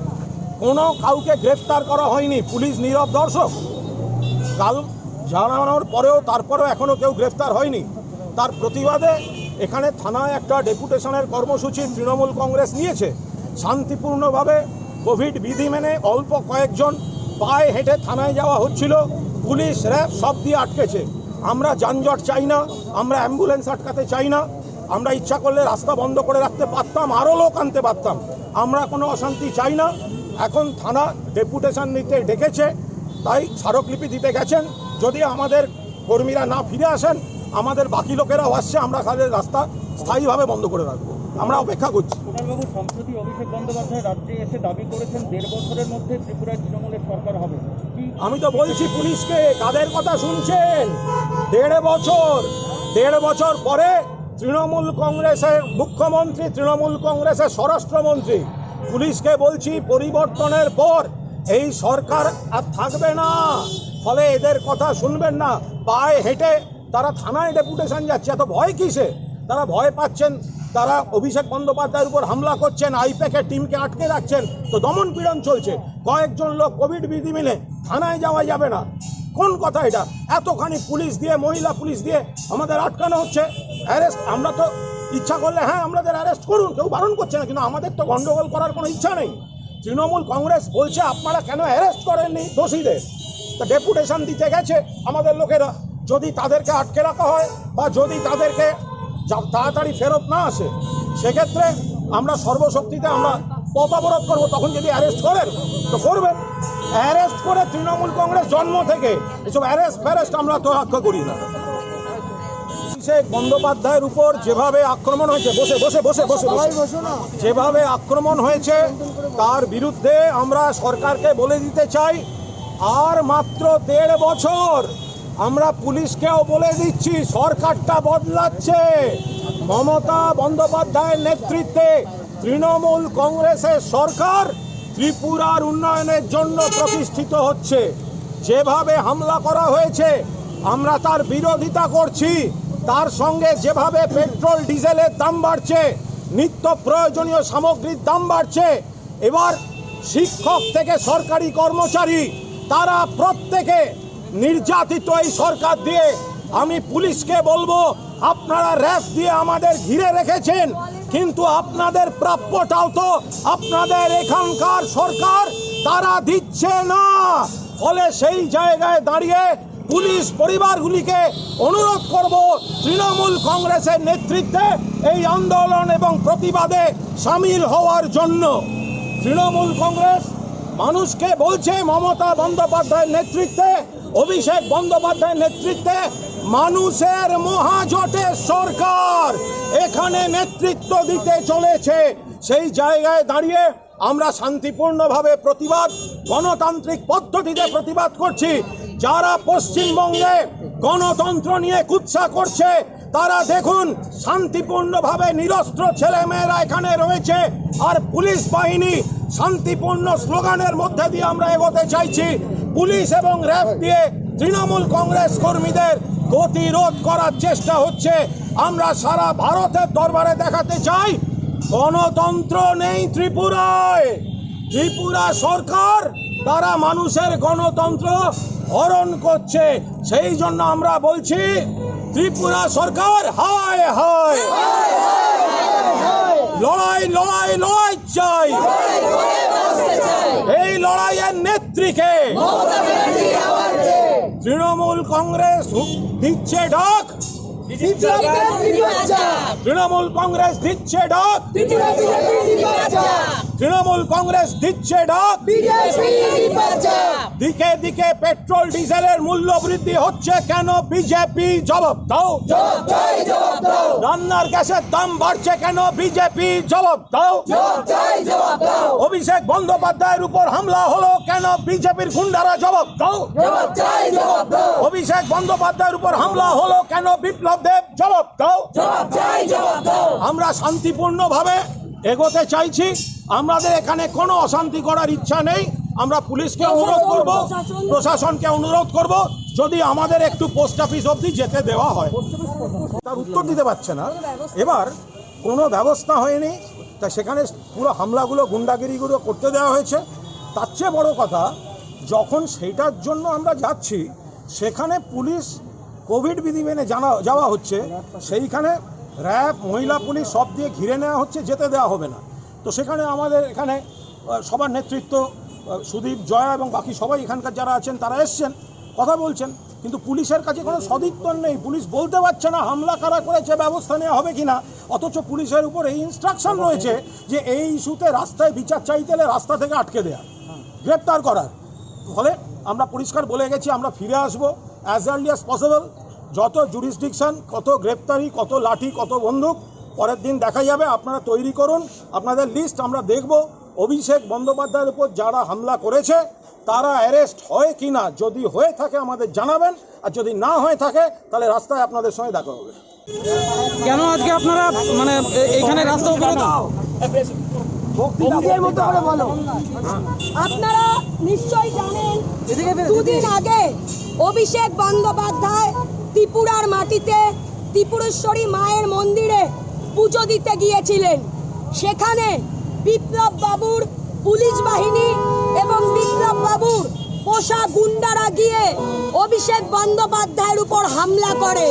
কোনো কাউকে গ্রেফতার করা হয়নি, পুলিশ নীরব দর্শক। কাল জানানোর পরেও, তারপরেও এখনো কেউ গ্রেফতার হয়নি। তার প্রতিবাদে এখানে থানায় একটা ডেপুটেশনের কর্মসূচি তৃণমূল কংগ্রেস নিয়েছে। শান্তিপূর্ণভাবে কোভিড বিধি মেনে অল্প কয়েকজন পায়ে হেঁটে থানায় যাওয়া হচ্ছিল, পুলিশ, র‍্যাব সব দিয়ে আটকেছে। আমরা যানজট চাই না, আমরা অ্যাম্বুলেন্স আটকাতে চাই না। আমরা ইচ্ছা করলে রাস্তা বন্ধ করে রাখতে পারতাম, আরও লোক আনতে পারতাম। আমরা কোনো অশান্তি চাই না। এখন থানা ডেপুটেশন নিতে ডেকেছে, তাই স্মারকলিপি দিতে গেছেন। যদি আমাদের কর্মীরা না ফিরে আসেন, আমাদের বাকি লোকেরাও আসছে, আমরা তাদের রাস্তা স্থায়ীভাবে বন্ধ করে রাখবো। আমরা অপেক্ষা করছি। কুণালবাবু, সম্প্রতি অভিষেক বন্দ্যোপাধ্যায় রাজ্যে এসে দাবি করেছেন দেড় বছরের মধ্যে ত্রিপুরায় তৃণমূলের সরকার হবে। কি আমি তো বলছি পুলিশকে, কাদের কথা শুনছেন? দেড় বছর, দেড় বছর পরে তৃণমূল কংগ্রেসের মুখ্যমন্ত্রী, তৃণমূল কংগ্রেসের স্বরাষ্ট্রমন্ত্রী, পুলিশকে বলছি পরিবর্তনের পর এই সরকার আর থাকবে না, ফলে এদের কথা শুনবেন না। পায়ে হেঁটে তারা থানায় ডেপুটেশন যাচ্ছে, এত ভয় কিসে? তারা ভয় পাচ্ছেন, তারা অভিষেক বন্দ্যোপাধ্যায়ের উপর হামলা করছেন, আইপ্যাকের টিমকে আটকে রাখছেন, তো দমন পীড়ন চলছে। কয়েকজন লোক কোভিড বিধি মেনে থানায় যাওয়া যাবে না, কোন কথা এটা? এতখানি পুলিশ দিয়ে, মহিলা পুলিশ দিয়ে আমাদের আটকানো হচ্ছে। অ্যারেস্ট, আমরা তো ইচ্ছা করলে, হ্যাঁ, আমাদের অ্যারেস্ট করুন, কেউ বারণ করছে না, কিন্তু আমাদের তো গন্ডগোল করার কোনো ইচ্ছা নেই। তৃণমূল কংগ্রেস বলছে, আপনারা কেন অ্যারেস্ট করেননি দোষীদের? তা ডেপুটেশন দিতে গেছে আমাদের লোকেরা, যদি তাদেরকে আটকে রাখা হয় বা যদি তাদেরকে যা-, তাড়াতাড়ি ফেরত না আসে, সেক্ষেত্রে আমরা সর্বশক্তিতে আমরা পথ অবরোধ করবো। তখন যদি অ্যারেস্ট করেন, তো করবেন। অ্যারেস্ট করে তৃণমূল কংগ্রেস জন্ম থেকে এসব অ্যারেস্ট ফ্যারেস্ট আমরা তো রক্ষা করি না। অভিষেক বন্দ্যোপাধ্যায়ের উপর যেভাবে আক্রমণ হয়েছে, বসে, বসে, বসে, বসে, বসে। যেভাবে আক্রমণ হয়েছে, তার বিরুদ্ধে আমরা সরকারকে বলে দিতে চাই, আর মাত্র দেড় বছর। আমরা পুলিশকেও বলে দিচ্ছি, সরকারটা বদলাচ্ছে। মমতা বন্দ্যোপাধ্যায়ের নেতৃত্বে তৃণমূল কংগ্রেসের সরকার ত্রিপুরার উন্নয়নের জন্য প্রতিষ্ঠিত হচ্ছে। যেভাবে হামলা করা হয়েছে, আমরা তার বিরোধিতা করছি। তার সঙ্গে যেভাবে পেট্রোল ডিজেলের দাম বাড়ছে, নিত্য প্রয়োজনীয় সামগ্রীর দাম বাড়ছে, এবার শিক্ষক থেকে সরকারি কর্মচারী, তারা প্রত্যেকে নির্যাতিত এই সরকার দিয়ে। আমি পুলিশকে বলবো, আপনারা র‍্যাব দিয়ে আমাদের ঘিরে রেখেছেন, কিন্তু আপনাদের প্রাপ্যটাও তো আপনাদের এখানকার সরকার তারা দিচ্ছে না। ফলে সেই জায়গায় দাঁড়িয়ে পুলিশ পরিবারগুলিকে অনুরোধ করব তৃণমূল কংগ্রেসের নেতৃত্বে এই আন্দোলন এবং প্রতিবাদে সামিল হওয়ার জন্য। তৃণমূল কংগ্রেস মানুষকে বলছে, মমতা বন্দ্যোপাধ্যায়ের নেতৃত্বে, অভিষেক বন্দ্যোপাধ্যায়ের নেতৃত্বে মানুষের মহাজোটের সরকার এখানে নেতৃত্ব দিতে চলেছে। সেই জায়গায় দাঁড়িয়ে আমরা শান্তিপূর্ণভাবে প্রতিবাদ, গণতান্ত্রিক পদ্ধতিতে প্রতিবাদ করছি। যারা পশ্চিমবঙ্গে গণতন্ত্র নিয়ে কুৎসা করছে, তারা দেখুন, শান্তিপূর্ণভাবে নিরস্ত্র ছেলেমেয়েরা এখানে রয়েছে, আর পুলিশ বাহিনী শান্তিপূর্ণ স্লোগানের মধ্যে দিয়ে আমরা এগোতে চাইছি। পুলিশ এবং র‍্যাব দিয়ে তৃণমূল কংগ্রেস কর্মীদের গতিরোধ করার চেষ্টা হচ্ছে। আমরা সারা ভারতের দরবারে দেখাতে চাই, গণতন্ত্র নেই ত্রিপুরায়। ত্রিপুরা সরকার তারা মানুষের গণতন্ত্র হরণ করছে। সেই জন্য আমরা বলছি, ত্রিপুরা সরকার হায় হায়, লড়াই, লড়াই, লড়াই চাই। এই লড়াইয়ের নেত্রীকে তৃণমূল কংগ্রেস হু-, দিচ্ছে ডাক। বিপ্লব দেব নির্বাচন। তৃণমূল কংগ্রেস দিচ্ছে ডাক। ত্রিপুরা বিজেপি নির্বাচন। তৃণমূল কংগ্রেস দিচ্ছে ডাক। বিজেপি নির্বাচন। দিকে দিকে পেট্রোল ডিজেলের মূল্য বৃদ্ধি হচ্ছে কেন? বিজেপি জবাব দাও। জবাব চাই, জবাব দাও। রান্নার গ্যাসের দাম বাড়ছে কেন? বিজেপি জবাব দাও। জবাব চাই, জবাব দাও। অভিষেক বন্দ্যোপাধ্যায়ের উপর হামলা হলো কেন? বিজেপির গুন্ডারা জবাব দাও। জবাব চাই, জবাব দাও। অভিষেক বন্দ্যোপাধ্যায়ের উপর হামলা হলো কেন? বিপ্লব দেব জবাব দাও। জবাব চাই, জবাব দাও। আমরা শান্তিপূর্ণভাবে এগোতে চাইছি। আমাদের এখানে কোনো অশান্তি করার ইচ্ছা নেই। আমরা পুলিশকে অনুরোধ করব, প্রশাসনকে অনুরোধ করব, যদি আমাদের একটু পোস্ট অফিস অবধি যেতে দেওয়া হয়। তার উত্তর দিতে পারছে না। এবার কোনো ব্যবস্থা হয়নি, তা সেখানে পুরো হামলাগুলো, গুন্ডাগিরিগুলো করতে দেওয়া হয়েছে। তার চেয়ে বড় কথা, যখন সেইটার জন্য আমরা যাচ্ছি, সেখানে পুলিশ কোভিড বিধি মেনে জানা, যাওয়া হচ্ছে, সেইখানে র‍্যাব, মহিলা পুলিশ সব দিয়ে ঘিরে নেওয়া হচ্ছে, যেতে দেওয়া হবে না। তো সেখানে আমাদের এখানে, আহ, সবার নেতৃত্ব, আহ, সুদীপ, জয়া এবং বাকি সবাই এখানকার যারা আছেন, তারা এসছেন, কথা বলছেন, কিন্তু পুলিশের কাছে কোনো সদুত্তর নেই। পুলিশ বলতে পারছে না হামলা কারা করেছে, ব্যবস্থা নেওয়া হবে কিনা, অথচ পুলিশের উপর এই ইনস্ট্রাকশন রয়েছে যে এই ইস্যুতে রাস্তায় বিচার চাইতে এলে রাস্তা থেকে আটকে দেয়া, গ্রেপ্তার করার। ফলে আমরা পরিষ্কার বলে গেছি, আমরা ফিরে আসবো as early as possible। যত জুরিসডিকশন, কত গ্রেপ্তারি, কত লাঠি, কত বন্দুক, পরের দিন দেখা যাবে। আপনারা তৈরি করুন, আপনাদের লিস্ট আমরা দেখব। অভিষেক বন্দ্যোপাধ্যায়ের উপর যারা হামলা করেছে, তারা অ্যারেস্ট হয় কি না, যদি হয়ে থাকে আমাদের জানাবেন, আর যদি না হয়ে থাকে, তাহলে রাস্তায় আপনাদের সঙ্গে দেখা হবে। কেন আজকে আপনারা, মানে, এ-, এখানে রাস্তা অবরোধ? আপনারা নিশ্চয়ই জানেন, দুদিন আগে অভিষেক বন্দ্যোপাধ্যায় ত্রিপুরার মাটিতে ত্রিপুরেশ্বরী মায়ের মন্দিরে পুজো দিতে গিয়েছিলেন। সেখানে বিপ্লব বাবুর পুলিশ বাহিনী এবং বিপ্লব বাবুর পোষা গুন্ডারা গিয়ে অভিষেক বন্দ্যোপাধ্যায়ের উপর হামলা করে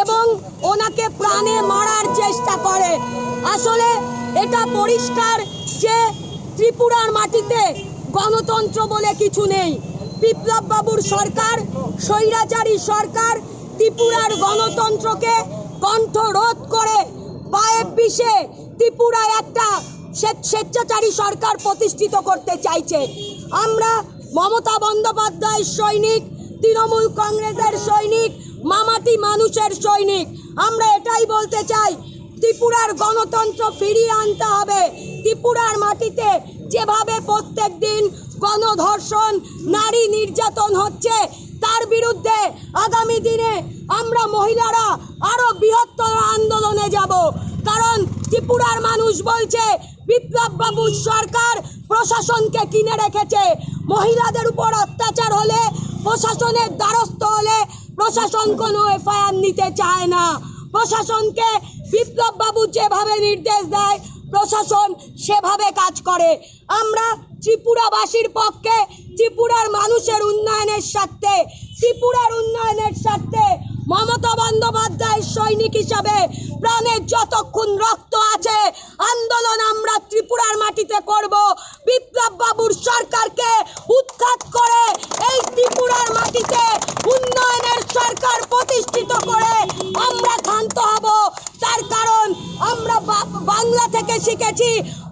এবং ওনাকে প্রাণে মারার চেষ্টা করে। আসলে এটা পরিষ্কার যে ত্রিপুরার মাটিতে গণতন্ত্র বলে কিছু নেই। বিপ্লব বাবুর সরকার, স্বৈরাচারী সরকার, ত্রিপুরার গণতন্ত্রকে কণ্ঠরোধ করে পায়ে পিষে ত্রিপুরায় একটা স্বেচ্ছ-, স্বেচ্ছাচারী সরকার প্রতিষ্ঠিত করতে চাইছে। আমরা মমতা বন্দ্যোপাধ্যায়ের সৈনিক, তৃণমূল কংগ্রেসের সৈনিক, মামাটি মানুষের সৈনিক। আমরা এটাই বলতে চাই, ত্রিপুরার গণতন্ত্র ফিরিয়ে আনতে হবে। ত্রিপুরার মাটিতে যেভাবে প্রত্যেক দিন গণধর্ষণ, নারী নির্যাতন হচ্ছে, তার বিরুদ্ধে আগামী দিনে আমরা মহিলারা আরো বৃহত্তর আন্দোলনে যাব। কারণ ত্রিপুরা ত্রিপুরার মানুষ বলছে বিপ্লব বাবুর সরকার প্রশাসনকে কিনে রেখেছে। মহিলাদের উপর অত্যাচার হলে, প্রশাসনের দ্বারস্থ হলে প্রশাসন কোনো এফআইআর নিতে চায় না। প্রশাসনকে বিপ্লব বাবু যেভাবে নির্দেশ দেয়, প্রশাসন সেভাবে কাজ করে। আমরা ত্রিপুরাবাসীর পক্ষে, ত্রিপুরার মানুষের উন্নয়নের স্বার্থে, ত্রিপুরার উন্নয়নের স্বার্থে মমতা বন্দ্যোপাধ্যায়ের সৈনিক হিসাবে প্রাণের যতক্ষণ রক্ত আছে আন্দোলন আমরা ত্রিপুরার মাটিতে করব। বিপ্লব বাবুর সরকারকে উৎখাত করে এই ত্রিপুরার মাটিতে উন্নয়নের সরকার প্রতিষ্ঠিত করে আমরা ক্ষান্ত হব। তার কারণ আমরা বা-, বাংলা থেকে শিখেছি,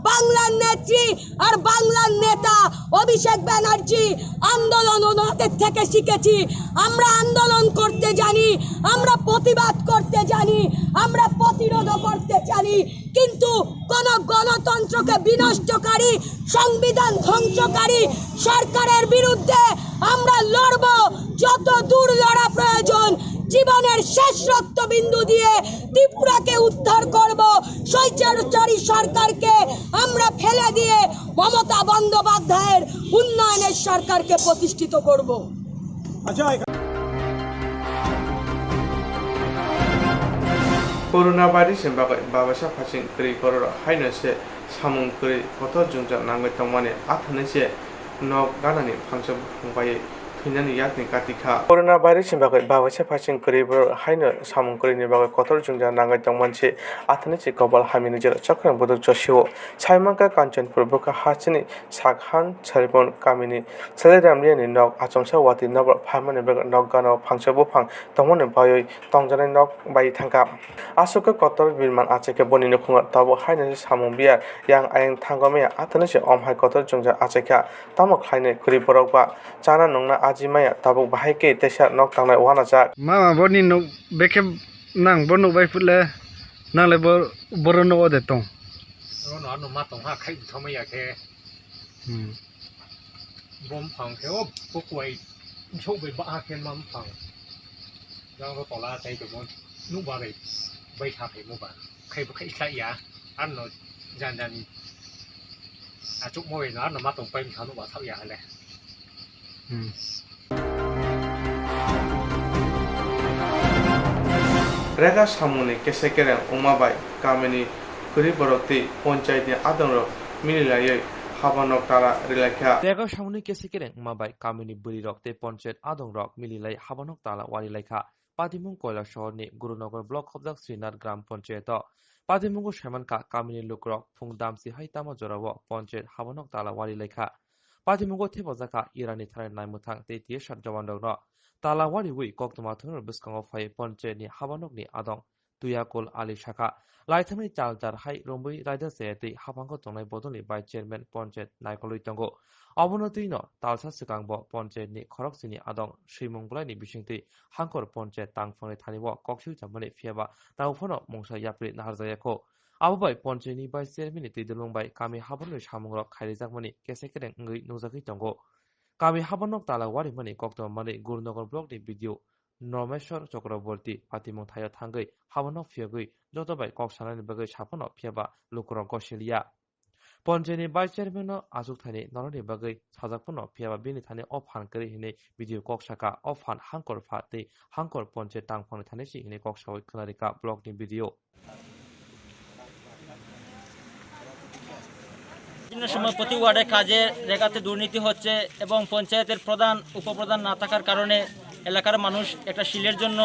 বাংলার নেত্রী আর বাংলার নেতা অভিষেক ব্যানার্জি আন্দোলন ওনাদের থেকে শিখেছি। আমরা আন্দোলন করতে জানি, আমরা প্রতিবাদ করতে জানি, আমরা প্রতিরোধ করতে জানি, কিন্তু কোন গণতন্ত্রকে বিনষ্টকারী, সংবিধান ধ্বংসকারী সরকারের বিরুদ্ধে আমরা লড়ব। যত দূর লড়া প্রয়োজন, জীবনের শেষ রক্তবিন্দু দিয়ে ত্রিপুরাকে উদ্ধার করব। স্বৈরাচারী সরকারকে আমরা ফেলে দিয়ে মমতা বন্দ্যোপাধ্যায়ের উন্নয়নের সরকারকে প্রতিষ্ঠিত করব। Corona virus ni bagwi babaisa phasing kwrwi bororok haino se samung kwrwi kotor jwngjal nangwi tongmani, athanai se nok ganani phangsa buphang baiwi thwinani yakni kati kha. Corona virus ni bagwi babaisa phasing kwrwi bororok haino samung kwrwini bagwi kotor jwngjal nangwi tongmani se, athanai se kobal hamyani jora chakhrang buduk josio. Saimankha Kanchanpur bwkha hasteni Sakhan Saripon kamini Salai Ramliani nok achomsa watwi nokbar phaimani bagwi nok gana o phangsa buphang tongmani baiwi tongjaknai nok bai thangkha. Aswk khe kotor birman achaikhe boni nukhungo, tabuk haino se samung biya yang ayang thango maya, athanai se om hai kotor jwngjal achaikha. Tamo khlainai kwrwi borok ba chana nungna aji maya, tabuk bahai khe teisa nok tangnai uanajak. Mama boni nuk bekhe nang bo nuk bai phutle nang le bo boro nuk ode tong. Ono ano ma tong ha khai thomai ya khe. Hmm. Bom phang khe o pokuai sok bai ba khe ma phang. Jang ro tola tai to mon nuk ba bai bai tha phai mo ba. Khai bo khai khlai ya. Ano jan jan achuk mo no ano ma tong pai thanu ba thau ya le. Hmm. Rega samungni kese kereng wngma bai kamini kwrwi borok tei ponchayatni adongrok mililaiwi habanok tala rilaikha. Rega samungni kese kereng wngma bai kamini bwrwirok tei ponchayat adongrok mililai habanok tala warilaikha. Patimung Koilashahar ni Gurunagar block khobjak Srinath Gram Panchayat o. Patimungo saimankha kamini lukurok phung damsi hai tamo jorao ponchayat habanok tala warilaikha. Patimungo thepajakha Irani thanani naimwthang tei T S R jawanrokno tala wariwi koktwma thwngmani bwskango phai ponchayatni habanokni adong Tuyakul Ali sakha, laithangni chal char hai romwi raida chayatwi haphango tongnai bodolni vice chairman ponchayat naikolwi tongo. Obono twino talsa swkangbo ponchayatni khoroksini adong swimung bwlaini bisingtwi Hangkor ponchayat tangphangni thani o kok sui tongmani, phiyaba tabuk phano mungsa yapri naharjakya kho. Abo bai ponchayatni vice chairman ni twi dulung bai kami haborni samungrok khairijakmani kese kereng wngwi nukjagwi tongo. Kami habornok tala warimani koktwma manwi Gurunagar block ni B D O Nomeshwar Chakraborty patimung thaio thangwi habornok phiyogwi joto bai kok sanani bagwi saphano, phiyaba lukurok gosiliya. Ponchayatni vice chairman no achukthani norokni bagwi sajak phano, phiyaba bini thani o phan kwrwi hinwi B D O kok saka, o phan Hangkor pha tei Hangkor ponchayat tangphangni thani si hinwi kok sawi khwnarikha block ni B D O. বিভিন্ন সময় প্রতি ওয়ার্ডে কাজে রেগাতে দুর্নীতি হচ্ছে এবং পঞ্চায়েতের প্রধান উপপ্রধান না থাকার কারণে এলাকার মানুষ একটা সিলের জন্য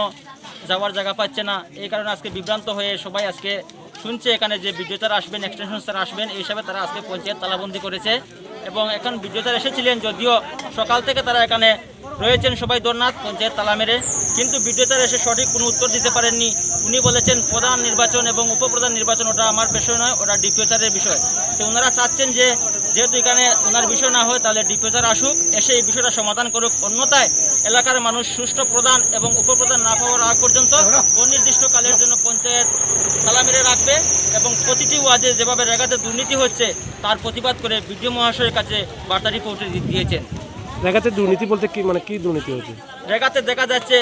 যাওয়ার জায়গা পাচ্ছে না। এই কারণে আজকে বিভ্রান্ত হয়ে সবাই আজকে শুনছে এখানে যে বিডিও স্যার আসবেন, এক্সটেনশন স্যার আসবেন, এই হিসাবে তারা আজকে পঞ্চায়েত তালাবন্দি করেছে। এবং এখন বিডিও স্যার এসেছিলেন, যদিও সকাল থেকে তারা এখানে রয়েছেন সবাই ধর্নাত পঞ্চায়েত তালা মেরে, কিন্তু বিডিও স্যার এসে সঠিক কোনো উত্তর দিতে পারেননি। উনি বলেছেন, "প্রধান নির্বাচন এবং উপপ্রধান নির্বাচন ওটা আমার বিষয় নয়, ওটা ডিপিও স্যারের বিষয়।" তো ওনারা চাচ্ছেন যে যেহেতু এখানে ওনার বিষয় না হয়, তাহলে ডিপিও স্যার আসুক, এসে এই বিষয়টা সমাধান করুক, অন্যথায় এলাকার মানুষ সুষ্ঠু প্রধান এবং উপপ্রধান না পাওয়ার আগ পর্যন্ত অনির্দিষ্টকালের জন্য পঞ্চায়েত তালা মেরে রাখবে এবং প্রতিটি ওয়ার্ডে যেভাবে রেগাতে দুর্নীতি হচ্ছে, তার প্রতিবাদ করে বিডিও মহাশয়ের কাছে বার্তা রিপোর্ট দি-, দিয়েছেন। রেগাতে দুর্নীতি বলতে কি, মানে কি দুর্নীতি হয়েছে? রেগাতে দেখা যাচ্ছে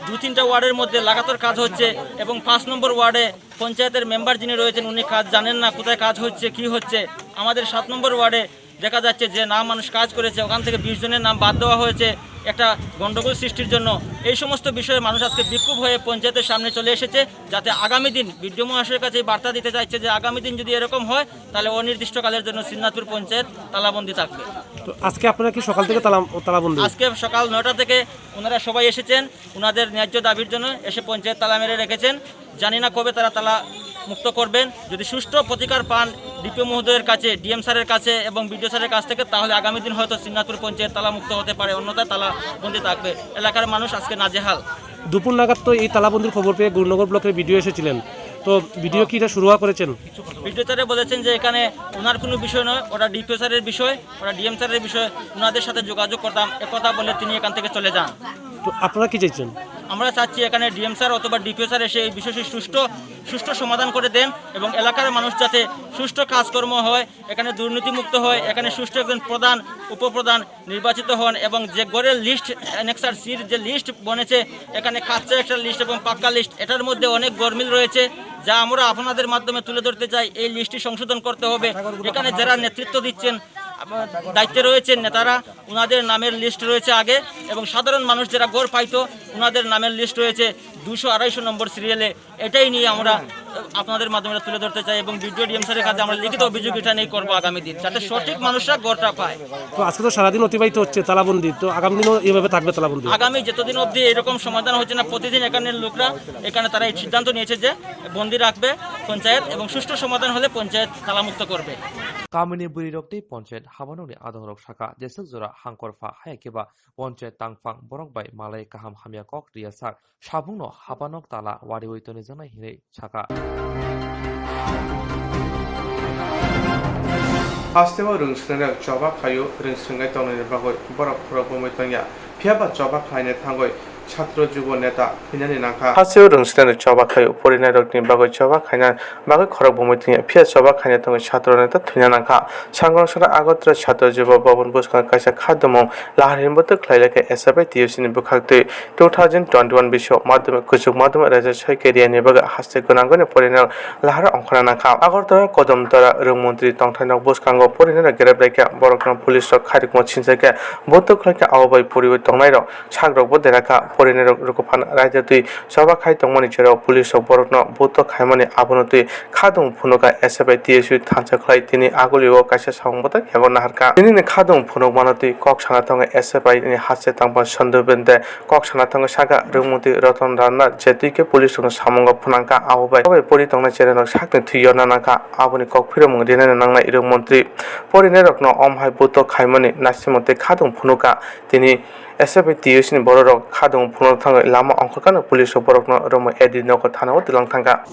দু তিনটা ওয়ার্ডের মধ্যে লাগাতার কাজ হচ্ছে এবং পাঁচ নম্বর ওয়ার্ডে পঞ্চায়েতের মেম্বার যিনি রয়েছেন, উনি কাজ জানেন না, কোথায় কাজ হচ্ছে, কি হচ্ছে। আমাদের সাত নম্বর ওয়ার্ডে দেখা যাচ্ছে যে না মানুষ কাজ করেছে, ওখান থেকে বিশ জনের নাম বাদ দেওয়া হয়েছে একটা গণ্ডগোল সৃষ্টির জন্য। এই সমস্ত বিষয়ে মানুষ আজকে বিক্ষোভ হয়ে পঞ্চায়েতের সামনে চলে এসেছে, যাতে আগামী দিন বিডিও মহাশয়ের কাছে এই বার্তা দিতে চাইছে যে আগামী দিন যদি এরকম হয়, তাহলে অনির্দিষ্টকালের জন্য শ্রীনাথপুর পঞ্চায়েত তালাবন্দি থাকবে। তো আজকে আপনারা কি সকাল থেকে তালা, তালাবন্দি? আজকে সকাল নয়টা থেকে ওনারা সবাই এসেছেন, ওনাদের ন্যায্য দাবির জন্য এসে পঞ্চায়েত তালা মেরে রেখেছেন। জানি না কবে তারা তালা মুক্ত করবেন। যদি সুষ্ঠু প্রতিকার পান ডিপিও মহোদয়ের কাছে, ডিএম স্যারের কাছে এবং বিডিও স্যারের কাছ থেকে, তাহলে আগামী দিন হয়তো শ্রীনাথপুর পঞ্চায়েত তালা মুক্ত হতে পারে, অন্যথায় তালা বন্দি থাকবে। এলাকার মানুষ আজকে নাজেহাল। দুপুর নাগাদ তো এই তালাবন্দির খবর পেয়ে গুরুনগর ব্লকের বিডিও এসেছিলেন, তো বিডিও কি এটা শুরুয়া করেছেন? বিডিও স্যারে বলেছেন যে এখানে ওনার কোনো বিষয় নয়, ওটা ডিপিও স্যারের বিষয়, ওটা ডিএম স্যারের বিষয়, ওনাদের সাথে যোগাযোগ করতাম, একথা বলে তিনি এখান থেকে চলে যান। তো আপনারা কি চাইছেন? আমরা চাচ্ছি এখানে ডিএম স্যার অথবা ডিপিও স্যার এসে এই বিষয়টি সুষ্ঠু সুষ্ঠু সমাধান করে দেন এবং এলাকার মানুষ যাতে সুষ্ঠু কাজকর্ম হয়, এখানে দুর্নীতিমুক্ত হয়, এখানে সুষ্ঠু একজন প্রধান, উপপ্রধান নির্বাচিত হন এবং যে গড়ের লিস্ট, অ্যানেক্সার সির যে লিস্ট বনেছে, এখানে কাচ্চা একটা লিস্ট এবং পাক্কা লিস্ট, এটার মধ্যে অনেক গরমিল রয়েছে, যা আমরা আপনাদের মাধ্যমে তুলে ধরতে চাই। এই লিস্টটি সংশোধন করতে হবে। এখানে যারা নেতৃত্ব দিচ্ছেন, আপ-, দায়িত্বে রয়েছেন নেতারা, ওনাদের নামের লিস্ট রয়েছে আগে এবং সাধারণ মানুষ যারা গড় পাইতো, ওনাদের নামের লিস্ট রয়েছে দুশো আড়াইশো নম্বর সিরিয়ালে। এটাই নিয়ে আমরা আপনাদের মাধ্যমে তুলে ধরতে চাই এবং বিডিও ডিএম স্যারের কাছে আমরা লিখিত অভিযোগ এটা নিয়ে করবো আগামী দিন, যাতে সঠিক মানুষরা গড়টা পায়। তো আজকে তো সারাদিন অতিবাহিত হচ্ছে তালাবন্দি, তো আগামী দিনও এইভাবে থাকবে তালাবন্দি? আগামী যতদিন অবধি এরকম সমাধান হচ্ছে না, প্রতিদিন এখানে লোকরা, এখানে তারা এই সিদ্ধান্ত নিয়েছে যে বন্দি রাখবে পঞ্চায়েত এবং সুষ্ঠু সমাধান হলে পঞ্চায়েত তালামুক্ত করবে। Kamini bwrwirok tei ponchayat habanokni adongrok sakha, jeswk jora hangkor pha, haya khe ba ponchayat tangphang borok bai malai kaham hamya kok riya sak, sabungno habanok tala wariwi tonijaknai hinwi sakha. Hasteo rwng swrwngrok choba khaio, rwng swrwngwi tongnaini bagwi borok khorok bomwi tongya, phiyaba choba khlaina thangwi chhatro jubo neta thwinani nangkha. Hasteo rwng swrwngrok choba khaio, porinairokni bagwi choba khaina bagwi khorok bomwi tongya, phiya choba khaina thangwi chhatro neta thwina nangkha. Sangrong sora Agartala Chhatro Jubo Bhaban bwskango kaisa khadumung lahar hinwi bwtwk khlai lai kha S F I T U C ni bwkhak twi. Two thousand twenty-one bisio madhyamik, kuchuk madhyamik raisa soi kariya ni bagwi haste gwnangwi ni porinairok lahar ongkhorna nangkha. Agartala Kodamtala rwng montri tongthai nok bwskango porinairok grep lai kha, borokno police rok khairokma sinchai kha, bwtwk khlai kha, abo bai poriwi tongnairok sakrokbo dera kha. Porinairok rwkuphan raida twi choba khai tongmani jora police rok borokno bwtwk khaimani, abono twi khadung phunukha S F I T S U thansa khlai tini agulio kaisa samung bwtang yago naharkha. Tinini khadung phunukmano twi kok sana tongo S F I ni haste tangphang Sandu Bende, kok sana tongo saka rwngmwtwi Ratan Rana je twi khe police rokno samungo phunangkha, abo bai, abo bai pori tongnai cherai rok sakni thwi yorna nangkha, aboni kok phiromung rinani nangnai rwngmantri. Porinairokno om hai bwtwk khaimani naisingmo tei khadung phunukha tini. S F I T S ni bororok khadung phunuk thangwi lama ongkhorkha, police rok borokno romwi A D nogo thana o twlang thangkha.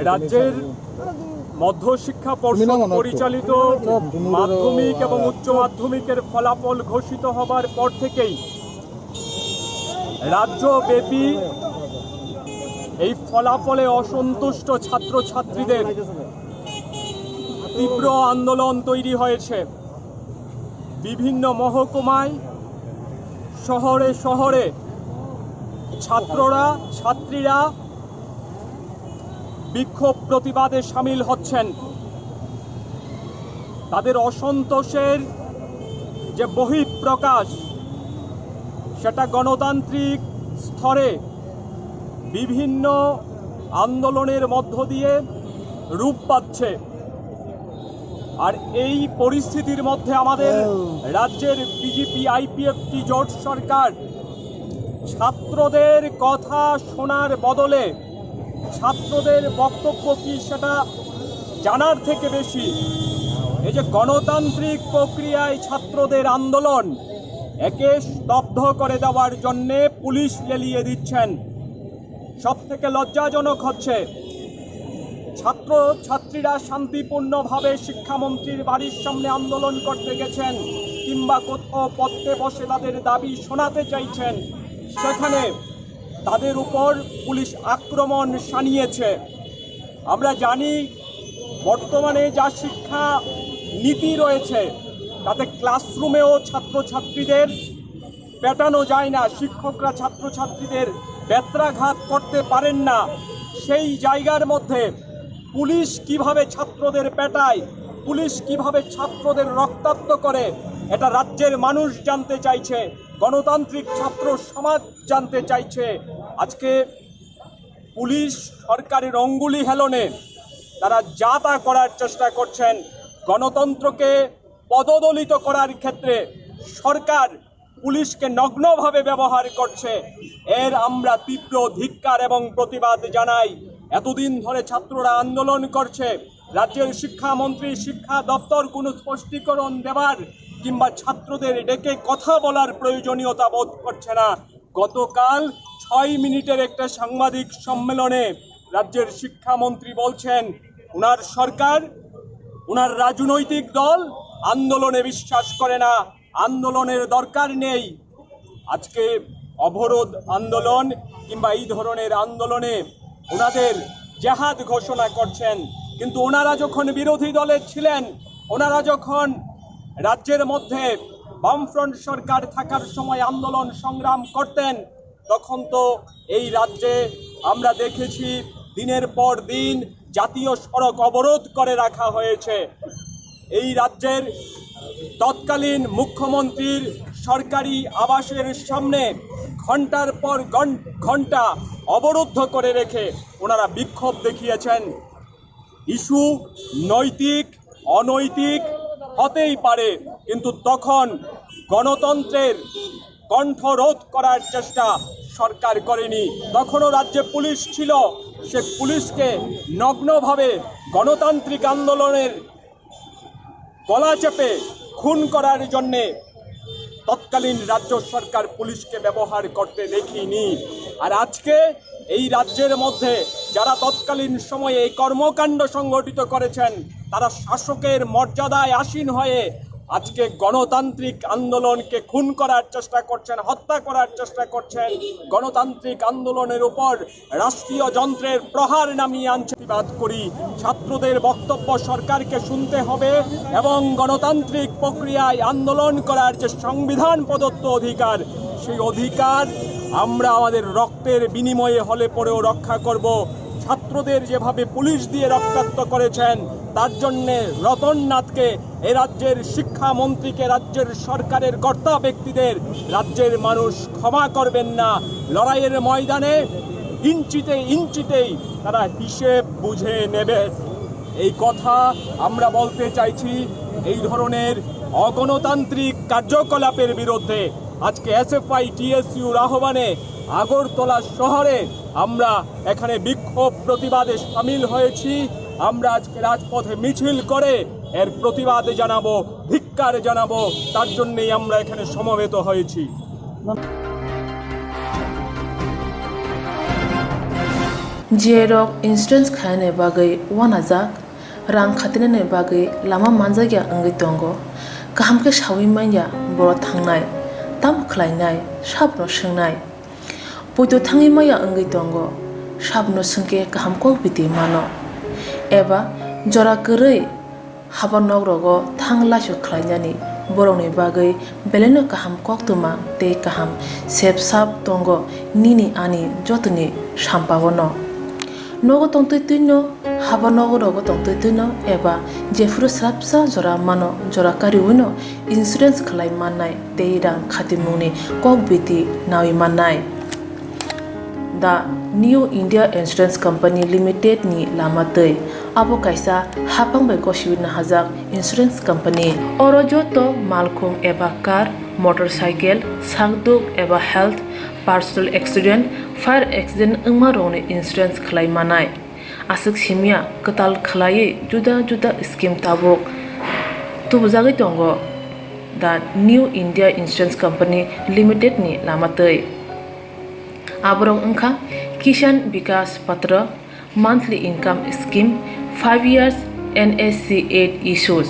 রাজ্যের মধ্যশিক্ষা পর্ষদ পরিচালিত মাধ্যমিক এবং উচ্চ মাধ্যমিকের ফলাফল ঘোষিত হবার পর থেকেই রাজ্যব্যাপী এই ফলাফলে অসন্তুষ্ট ছাত্রছাত্রীদের তীব্র আন্দোলন তৈরি হয়েছে। বিভিন্ন মহকুমায়, শহরে শহরে ছাত্ররা, ছাত্রীরা বিক্ষোভ প্রতিবাদে সামিল হচ্ছেন। তাদের অসন্তোষের যে বহিঃপ্রকাশ, সেটা গণতান্ত্রিক স্তরে বিভিন্ন আন্দোলনের মধ্য দিয়ে রূপ পাচ্ছে। আর এই পরিস্থিতির মধ্যে আমাদের রাজ্যের বিজেপি আইপিএফটি জোট সরকার ছাত্রদের কথা শোনার বদলে ছাত্রদের বক্তব্য কি সেটা জানার থেকে বেশি এই যে গণতান্ত্রিক প্রক্রিয়ায় ছাত্রদের আন্দোলন একে স্তব্ধ করে দেওয়ার জন্যে পুলিশ লেলিয়ে দিচ্ছেন। সব থেকে লজ্জাজনক হচ্ছে, ছাত্র ছাত্রীরা শান্তিপূর্ণভাবে শিক্ষামন্ত্রীর বাড়ির সামনে আন্দোলন করতে গেছেন কিংবা কোথাও পড়তে বসে তাদের দাবি শোনাতে চাইছেন, সেখানে তাদের উপর পুলিশ আক্রমণ শানিয়েছে। আমরা জানি, বর্তমানে যা শিক্ষা নীতি রয়েছে, তাতে ক্লাসরুমেও ছাত্রছাত্রীদের পেটানো যায় না, শিক্ষকরা ছাত্রছাত্রীদের বেত্রাঘাত করতে পারেন না। সেই জায়গার মধ্যে পুলিশ কিভাবে ছাত্রদের পেটায়, পুলিশ কিভাবে ছাত্রদের রক্তাক্ত করে, এটা রাজ্যের মানুষ জানতে চাইছে, গণতান্ত্রিক ছাত্র সমাজ জানতে চাইছে। আজকে পুলিশ সরকারের অঙ্গুলি হেলনে তারা যা তা করার চেষ্টা করছেন, গণতন্ত্রকে পদদলিত করার ক্ষেত্রে সরকার পুলিশকে নগ্নভাবে ব্যবহার করছে। এর আমরা তীব্র ধিক্কার এবং প্রতিবাদ জানাই। এতদিন ধরে ছাত্ররা আন্দোলন করছে, রাজ্যের শিক্ষামন্ত্রী, শিক্ষা দপ্তর কোনো স্পষ্টীকরণ দেবার কিংবা ছাত্রদের ডেকে কথা বলার প্রয়োজনীয়তা বোধ করছে না। গতকাল ছয় মিনিটের একটা সাংবাদিক সম্মেলনে রাজ্যের শিক্ষামন্ত্রী বলছেন, ওনার সরকার, ওনার রাজনৈতিক দল আন্দোলনে বিশ্বাস করে না, আন্দোলনের দরকার নেই। আজকে অবরোধ আন্দোলন কিংবা এই ধরনের আন্দোলনে ওনাদের জেহাদ ঘোষণা করছেন, কিন্তু ওনারা যখন বিরোধী দলে ছিলেন, ওনারা যখন রাজ্যের মধ্যে বামফ্রন্ট সরকার থাকার সময় আন্দোলন সংগ্রাম করতেন, তখন তো এই রাজ্যে আমরা দেখেছি দিনের পর দিন জাতীয় সড়ক অবরোধ করে রাখা হয়েছে। এই রাজ্যের তৎকালীন মুখ্যমন্ত্রীর সরকারি আবাসের সামনে ঘন্টার পর ঘন-, ঘন্টা অবরুদ্ধ করে রেখে ওনারা বিক্ষোভ দেখিয়েছেন। ইস্যু নৈতিক, অনৈতিক হতেই পারে, কিন্তু তখন গণতন্ত্রের কণ্ঠ রোধ করার চেষ্টা সরকার করেনি। তখনও রাজ্যে পুলিশ ছিল, সে পুলিশকে নগ্নভাবে গণতান্ত্রিক আন্দোলনের গলা চেপে খুন করার জন্যে তৎকালীন রাজ্য সরকার পুলিশকে ব্যবহার করতে দেখিনি। আর আজকে এই রাজ্যের মধ্যে যারা তৎকালীন সময়ে এই কর্মকাণ্ড সংগঠিত করেছেন, তারা শাসকের মর্যাদায় আসীন হয়ে আজকে গণতান্ত্রিক আন্দোলনকে খুন করার চেষ্টা করছেন, হত্যা করার চেষ্টা করছেন, গণতান্ত্রিক আন্দোলনের উপর রাষ্ট্রীয় যন্ত্রের প্রহার নামিয়ে আনছে। প্রতিবাদ করি, ছাত্রদের বক্তব্য সরকারকে শুনতে হবে এবং গণতান্ত্রিক প্রক্রিয়ায় আন্দোলন করার যে সংবিধান প্রদত্ত অধিকার, সেই অধিকার আমরা আমাদের রক্তের বিনিময়ে হলে পরেও রক্ষা করব। ছাত্রদের যেভাবে পুলিশ দিয়ে রক্তাক্ত করেছেন, তার জন্যে রতন নাথকে, এ রাজ্যের শিক্ষামন্ত্রীকে, রাজ্যের সরকারের কর্তা ব্যক্তিদের রাজ্যের মানুষ ক্ষমা করবেন না। লড়াইয়ের ময়দানে ইঞ্চিতে ইঞ্চিতেই তারা হিসেব বুঝে নেবেন। এই কথা আমরা বলতে চাইছি। এই ধরনের অগণতান্ত্রিক কার্যকলাপের বিরুদ্ধে আজকে এসএফআই টিএসইউর আহ্বানে আগরতলা শহরে আমরা এখানে বিক্ষোভ প্রতিবাদে সামিল হয়েছি। আমরা আজকে রাজপথে মিছিল করে এর প্রতিবাদ জানাবো, ধিক্কার জানাবো, তার জন্যই আমরা এখানে সমবেত হয়েছি। J rok insurance khainani bagwi uanajak, rang khatinani bagwi lama manjakya wngwi tongo. Kaham khe saui manya borok thangnai, tamo khlainai, sabono swngnai. Poito thangwi maya wngwi tongo, sabono swngkhe kaham kok biti mano. Eba jora kwrwi haba nok rogo thang laisok khlainani borokni bagwi belaino kaham koktwma tei kaham sep sap tongo nini ani jotoni sampao no. Nogo tongtwi twino, haba nogo rogo tongtwi twino eba jephuru swrapsa jora mano, jora kariwino insurance khlai mannai tei rang khatimungni kok biti nawi mannai. The New India Insurance Company Limited ni lama twi. Abo kaisa haphang bai gosiwi nahajak insurance company. Oro joto malkhung eba car, motorcycle, sakduk eba health, personal accident, fire accident wngma rokni insurance khlai manai. Aswk simya kwtal khlaiwi juda juda scheme tabuk tubujagwi tongo The New India Insurance Company Limited ni lama twi. Aborok wngkha Kisan Vikas Patra, monthly income scheme, five years N S C eight issues,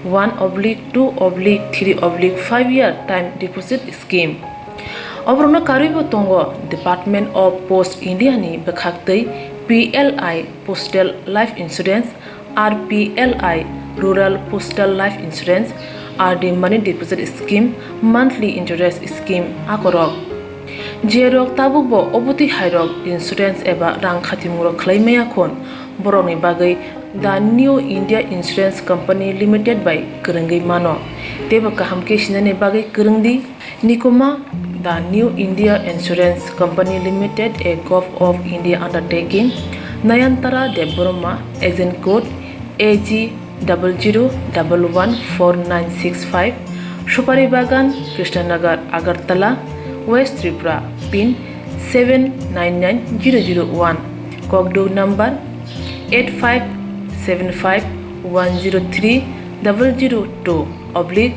one oblique two oblique three oblique five year time deposit scheme. Oborokno karwibo tongo Department of Post India ni bwkhaktwi P L I Postal Life Insurance, R P L I Rural Postal Life Insurance, R D Money Deposit Scheme, Monthly Interest Scheme akorok. Jerok tabukbo obotwi hairok insurance eba rang khatimungrok khlai maya khun, borokni bagwi The New India Insurance Company Limited bai kwrwngwi mano, teibo kaham khe sinani bagwi kwrwngdi. Nikuma, The New India Insurance Company Limited, a Govt of India undertaking, Nayantara Debbarma, agent code A G double zero double one four nine six five, Supari Bagan, Krishnanagar, Agartala, West Tripura, pin seven nine nine zero zero one, Kokduk number eight five seven five one zero three double zero two oblique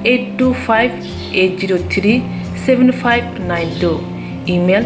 eight two five eight zero three seven five nine two, email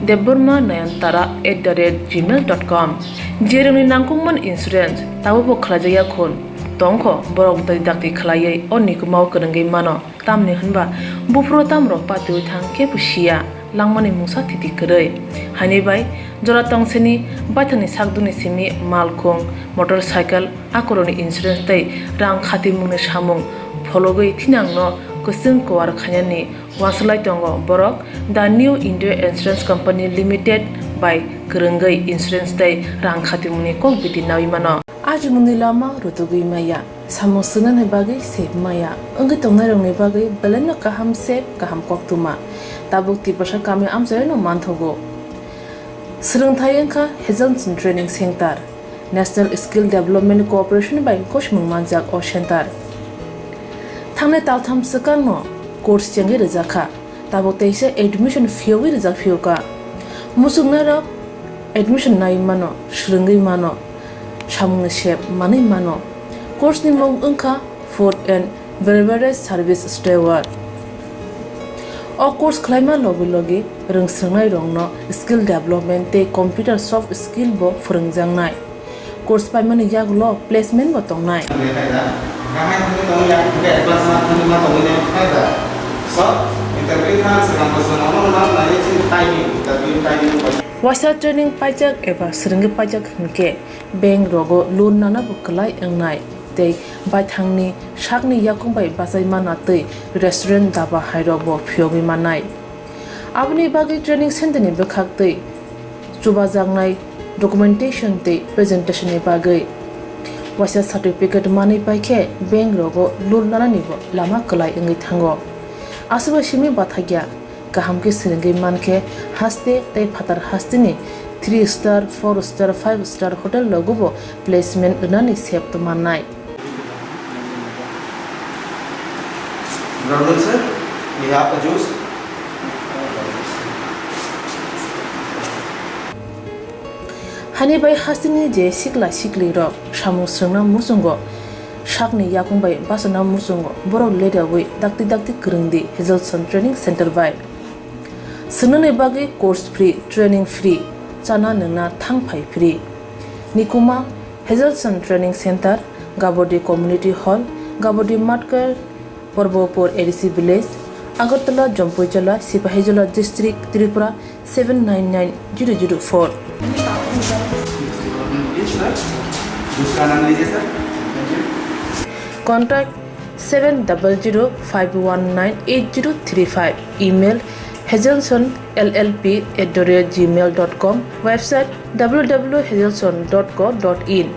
debbarma nayantara at the rate gmail dot com. Jerokni nangkukmani insurance tabukbo khlaijakya khun tongkho, borok twi dakti khlaiwi o nikumao kwrwngwi mano. Tamni hwnba buphuru tamrok patiwi thang khe bo siya, langmani mungsa thiti kwrwi. Haini bai jora tongsini baithangni sakdukni simi malkhung, motorcycle, akorokni insurance tei rang khatimungni samung phologwi thinangno kwchwng kuar khainani uansuk lai tongo borok The New India Insurance Company Limited bai kwrwngwi insurance tei rang khatimungni kok biti naui mano. Ajimungni lama rutugwi maya, samung swngnani bagwi sep maya, wngwi tongnairokni bagwi belaino kaham sep, kaham koktwma. Tabuk Tiprasa kami amchaino manthogo. Swrwngthai wngkha Hazelson Training Center, National Skill Development Corporation bai gosimung manjak o center. Thangnai taltham swkangno course chengwi rwjakha. Tabuk teisa admission phiyogwi rijak phiyokha. Muchungnairok admission naiwi mano, swrwngwi mano, samungni sep manwi mano. Course ni mung wngkha Food and Beverage Service Steward. O course khlaima logi logi rwngswrwngnairokno skill development tei computer soft skill bo phwrwngjaknai. Course paimani yagulo placement bo tongnai. Waisa training paijak eba swrwngwi paijak hinkhe bank rogo loan nana bo kwlai wngnai tei baithangni sakni yakung bai bachai mana twi restaurant, daba hairok bo phiyogwi mannai. Aboni bagwi training center ni bwkhak twi chubajaknai documentation tei presentation ni bagwi waisa certificate manwi paikhe bank rogo loan lanani bo lama kwlai wngwi thango. Aswkbai simi bathakya kaham khe swrwngwi mankhe haste tei phatar hasteni three star, four star, five star hotel rogo bo placement rwnani sep tongmannai. Brother sir, we have a juice. Hani bai hasteni je sikla sikli rok samung swrwngna muchungo, sakni yakung bai bachana muchungo, borok leriawi dakti dakti kwrwngdi Hazelson Training Center bai. Swngnani bagwi course free, training free, chana nwngna thang phai free. Nikuma Hazelson Training Center, Gabodi Community Hall, Gabodi Matkar, Porbopur A D C Village, Agartala, Jampuijala, Sipahijola District, Tripura seven nine nine zero zero four. Contact seven double zero five one nine eight zero three five. Email hazelson L L P at the rate gmail dot com. Website W W W hazelson dot co dot in.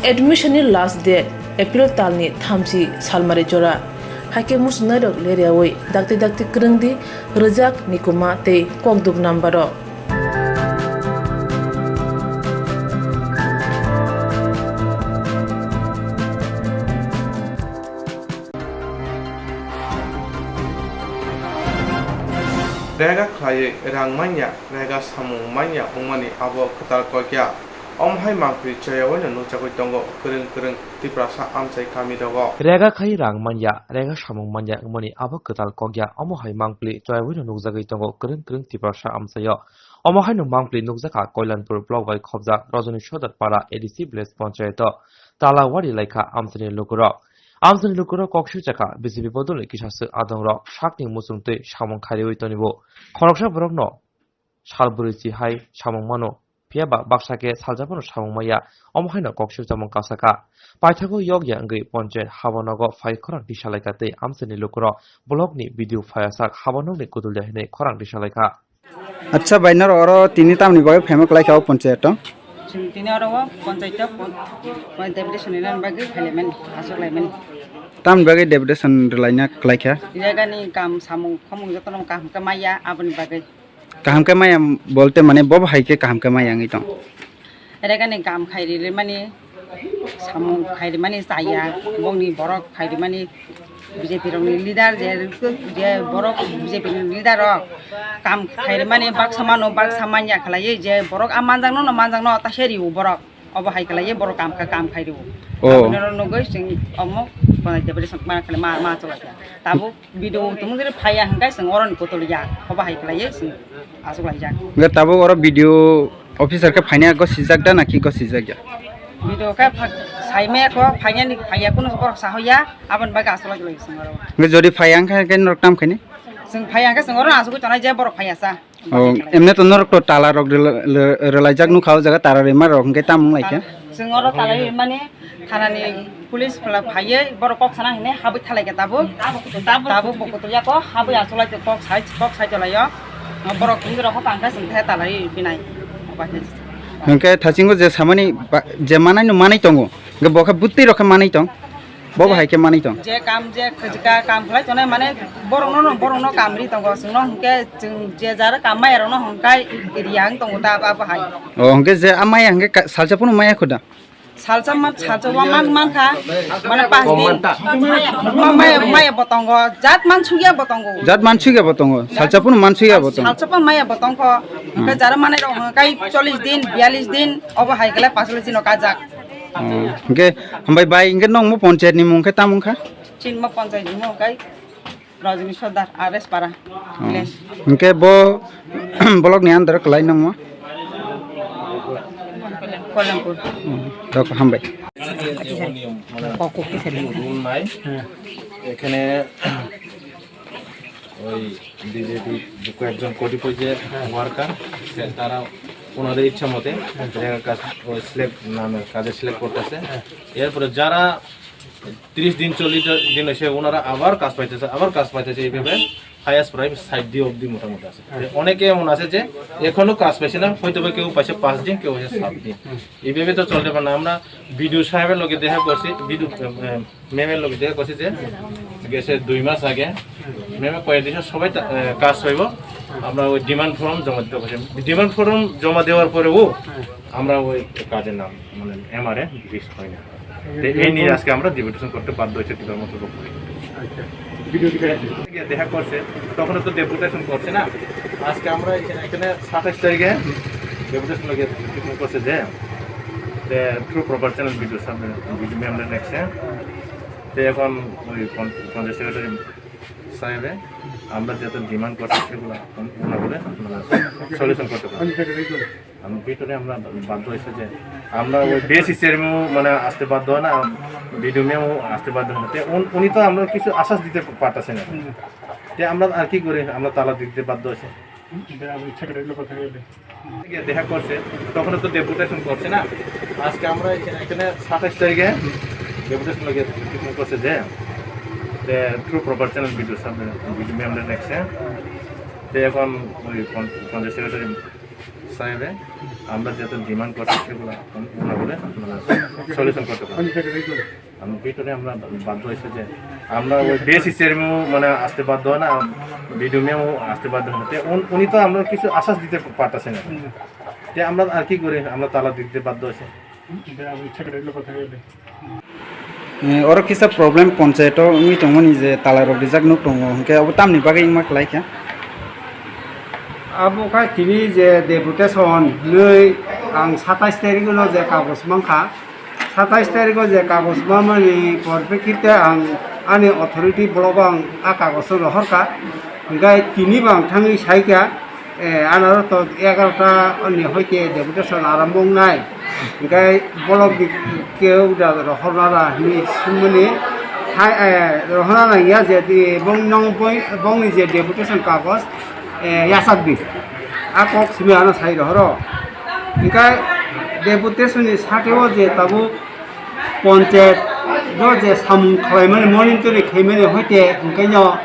Admission ni last date April talni thamchi salmari jora. Haikhe muchungnairok leriawi dakti dakti kwrwngdi rwjak Nikuma tei kokduk number o. Rega khlaiwi rang manya, rega samung manya wngmani abo kwtal kok ya. Omo hai mangpili choyaui no nukjagwi tongo kwrwng kwrwng Tiprasa amchai kami rogo. Rega khai rang manya, rega samung manya wngmani abo kwtal kok ya. Omo hai mangpili choyaui no nukjagwi tongo kwrwng kwrwng Tiprasa amchaio. Omo haino mangpli nukjakha Koilanpur block bai khobjak Rajani Sodar para A D C village panchayat o tala wari laikha amchaini lukurok. Amchaini lukurok kok swijak kha B J P bodolni kisaswk adongrok sakni muchungtwi samung khairwi tonibo. Khoroksa borokno sal bwrwi chi hai samung mano, phiya ba baksa khe salsa phano samung maya, omo haino kok swijamung kasa kha. Paithago yokya wngwi panchayat habanogo phai khorang tisalaikha tei amchaini lukurok blockni B D O phaiyasak habanokni kutulya hinwi khorang tisalaikha. Acha bai, norok oro tini tamni bagwi phaima kwlai kha o panchayat o? Chwng tini oro o panchayat o pon-, pon-, deputation rwna bagwi phailaimani, aswk laimani. Tamni bagwi deputation rwlaina kwlai kha? Jagani kam samung khomung jotono kaham khe maya, aboni bagwi. Kaham khe maya bolte mane bo hai khe kaham khe maya wngwi tong? Jagani kam khairi rwmani, samung khairi mani chaya, bongni borok khairi mani B J P rokni leader je, je borok B J P ni leader rok kam khairi mani baksa mano, baksa manya khlaiwi je borok a manjakno no manjakno ta se riwo borok, obo hai khlaiwi borok kam kha, kam khairi o. Oh. Aboni oro nugwi chwng omo konai deputation ma khlai ma, ma chwlai kha. Tabuk B D O tongmung jani phaiya hwnkhe chwng oroni kotol ya, obo hai khlaiwi chwng aswk laijak. Hwnkhe tabuk oro B D O officer khe phainai go sijak da naki go sijak ya? B D O khe pha-, saimaya kho, phainani phaiya, kunu borok sahoya, aboni bagwi aswk lai lai chwng oro. Hwnkhe jodi phaiya hwnkhe khe norok tam khaini? Chwng phaiya hwnkhe chwng oro aswk tongnai je borok phaiya sa. Oh, emne to norok to tala rok rela-, le-, relaijak nukha o jaga tala rima rok hwnkhe tam wng lai khe? Chwng oro tala rimani thanani police phala phaiwi borok kok sana hinwi habwi thalai khe tabuk. Tabuk bo kotol ya kho habwi achuk lai khe kok sai, kok sai tolai o. Borok hinwi rok kho tang khe chwng the tala ri binai. Hwnkhe thachingo je samani ba-, je manai no manai tongo, hwnkhe bo khe bwtwi rok khe manai tong. Bo bo hai khe manwi tong. Je kam je khajika kam khlai tongnai mane borokno no, borokno kam ri tongo. Chwngno hwnkhe chwng je jar kam maya rokno hwnkhe ri yang tongo ta abo hai. Oh, hwnkhe je a maya hwnkhe ka-, salsa phano maya kho da? Salsa ma, salsa wa mang, mang kha. Mane pas din. Ma-, maya, maya bo tongo. Jat man sugya bo tongo. Jat man sugya bo tongo. Salsa phano man sugya bo tongo. Salsa phano maya bo tongkho. Hwnkhe jara manai rok hwnkhe chollish din, biyallish din obo hai khlai paisalish din o kajak. Oh, hwnkhe hambai bai, hwnkhe nongmo panchayat ni mung khe tamo wngkha? Chinmo panchayat ni mung khe Rajni Sordar, R S Para village. Hwnkhe bo block ni under kwlai nongmo? Koilampur. Hmm, dok hambai. মানে রুল নাই। এখানে ওই বিজেপি কয়েকজন কোটিপতি ওয়ার্কার, তারা ওনাদের ইচ্ছা মতে জায়গার কাজ, ওই স্ল্যাব নামে কাজে স্ল্যাব করতেছে। এরপরে যারা ত্রিশ দিন, চল্লিশ দিন হয়েছে, ওনারা আবার কাজ পাইতেছে, আবার কাজ পাইতেছে, এইভাবে হায়েস্ট প্রায় ষাট দিন অবধি মোটামুটি আছে। অনেকে এমন আছে যে এখনো কাজ পাইছে না, হয়তো বা কেউ পাইছে পাঁচ দিন, কেউ পাইছে সাত দিন, এইভাবে তো চলতে পারে না। আমরা বিডিও সাহেবের লগে দেখা করছি, বিডিও, আহ, ম্যামের লগে দেখা করছি যে গেছে দুই মাস আগে ম্যামে কয়েক দিন সবাই তা-, আহ, কাজ পাইব। আমরা ওই ডিমান্ড ফর্ম জমা দিতে বলছি। ডিমান্ড ফর্ম জমা দেওয়ার পরেও আমরা ওই কাজের নাম, মানে, এমআরএ রিলিজ হয় না। তো এই নিয়ে আজকে আমরা ডেপুটেশন করতে বাধ্য হয়েছি ত্রিপুরা মন্ত্রীর পক্ষ থেকে। আচ্ছা, বিডিও কি দেখা করছে? গিয়ে দেখা করছে, তখন তো ডেপুটেশন করছে না। আজকে আমরা এখানে, এখানে সাতাশ তারিখে ডেপুটেশন গিয়ে ডেপুটেশন করছে যে, যে থ্রু প্রপার চ্যানেল বিডিও সামনে, বিডিও মেমোরেন্ডাম লেখছে। তো এখন ওই পঞ্চ-, পঞ্চায়েত সেক্রেটারি সাহেবে আমরা যত ডিমান্ড করছি সেগুলো ওনারা বলে, মানে, সলিউশন করতে পারে। আমি ভিতরে আমরা বাধ্য হয়েছে যে আমরা ওই বিএসসি চেয়ারম্যানও, মানে, আসতে বাধ্য হয় না, বিডিও ম্যামও আসতে বাধ্য হয় না। তে উন-, উনি তো আমরা কিছু আশ্বাস দিতে পারতেছে না। তে আমরা আর কি করি, আমরা তালা দিতে বাধ্য হয়েছে। গিয়ে দেখা করছে, তখন তো ডেপুটেশন করছে না। আজকে আমরা এখানে, এখানে সাতাশ তারিখে ডেপুটেশন গিয়ে করছে যে, যে থ্রু প্রপার চ্যানেল বিডিও সামনে, বিডিও মেমোরেন্ডাম লেখছে। তো এখন ওই পঞ্চ-, পঞ্চায়েত সেক্রেটারি সাহেবে আমরা যত ডিমান্ড করছি সেগুলো ওনারা বলে, মানে, সলিউশন করতে পারে। আমি ভিতরে আমরা বাধ্য হয়েছে যে আমরা ওই বিএসসি চেয়ারম্যানও, মানে, আসতে বাধ্য হয় না, বিডিও ম্যামও আসতে বাধ্য হয় না। তে উন-, উনি তো আমরা কিছু আশ্বাস দিতে পারতেছে না। তে আমরা আর কি করি, আমরা তালা দিতে বাধ্য হয়েছে। Eh, oro kisa problem panchayat o wngwi tongmani je tala rok rijak nuk tongo, hwnkhe abo tamni bagwi wngma kwlai kha? Abo kha tini je deputation hinwi ang satais tarikh no je kagoj mankha, satais tarikh o je kagoj mamani porpekite ang ani authority block o ang a kagoj no rohorkha, hwnkhe tini bo ang thangwi saikha. Eh, anaro to egarota ni hoite deputation arambo wngnai. Hingke bolok di keu da rohorna da hinwi swngmani. Hai, eh, rohorna nangya je di bong nong boi-, bongni je deputation kagoj, eh, yachak di. A kok simi ano sai rohoro. Hingke deputation ni sake o je tabuk Ponchayat no je samung khlaimani, monitoring khlaimani hoite hwnkhe no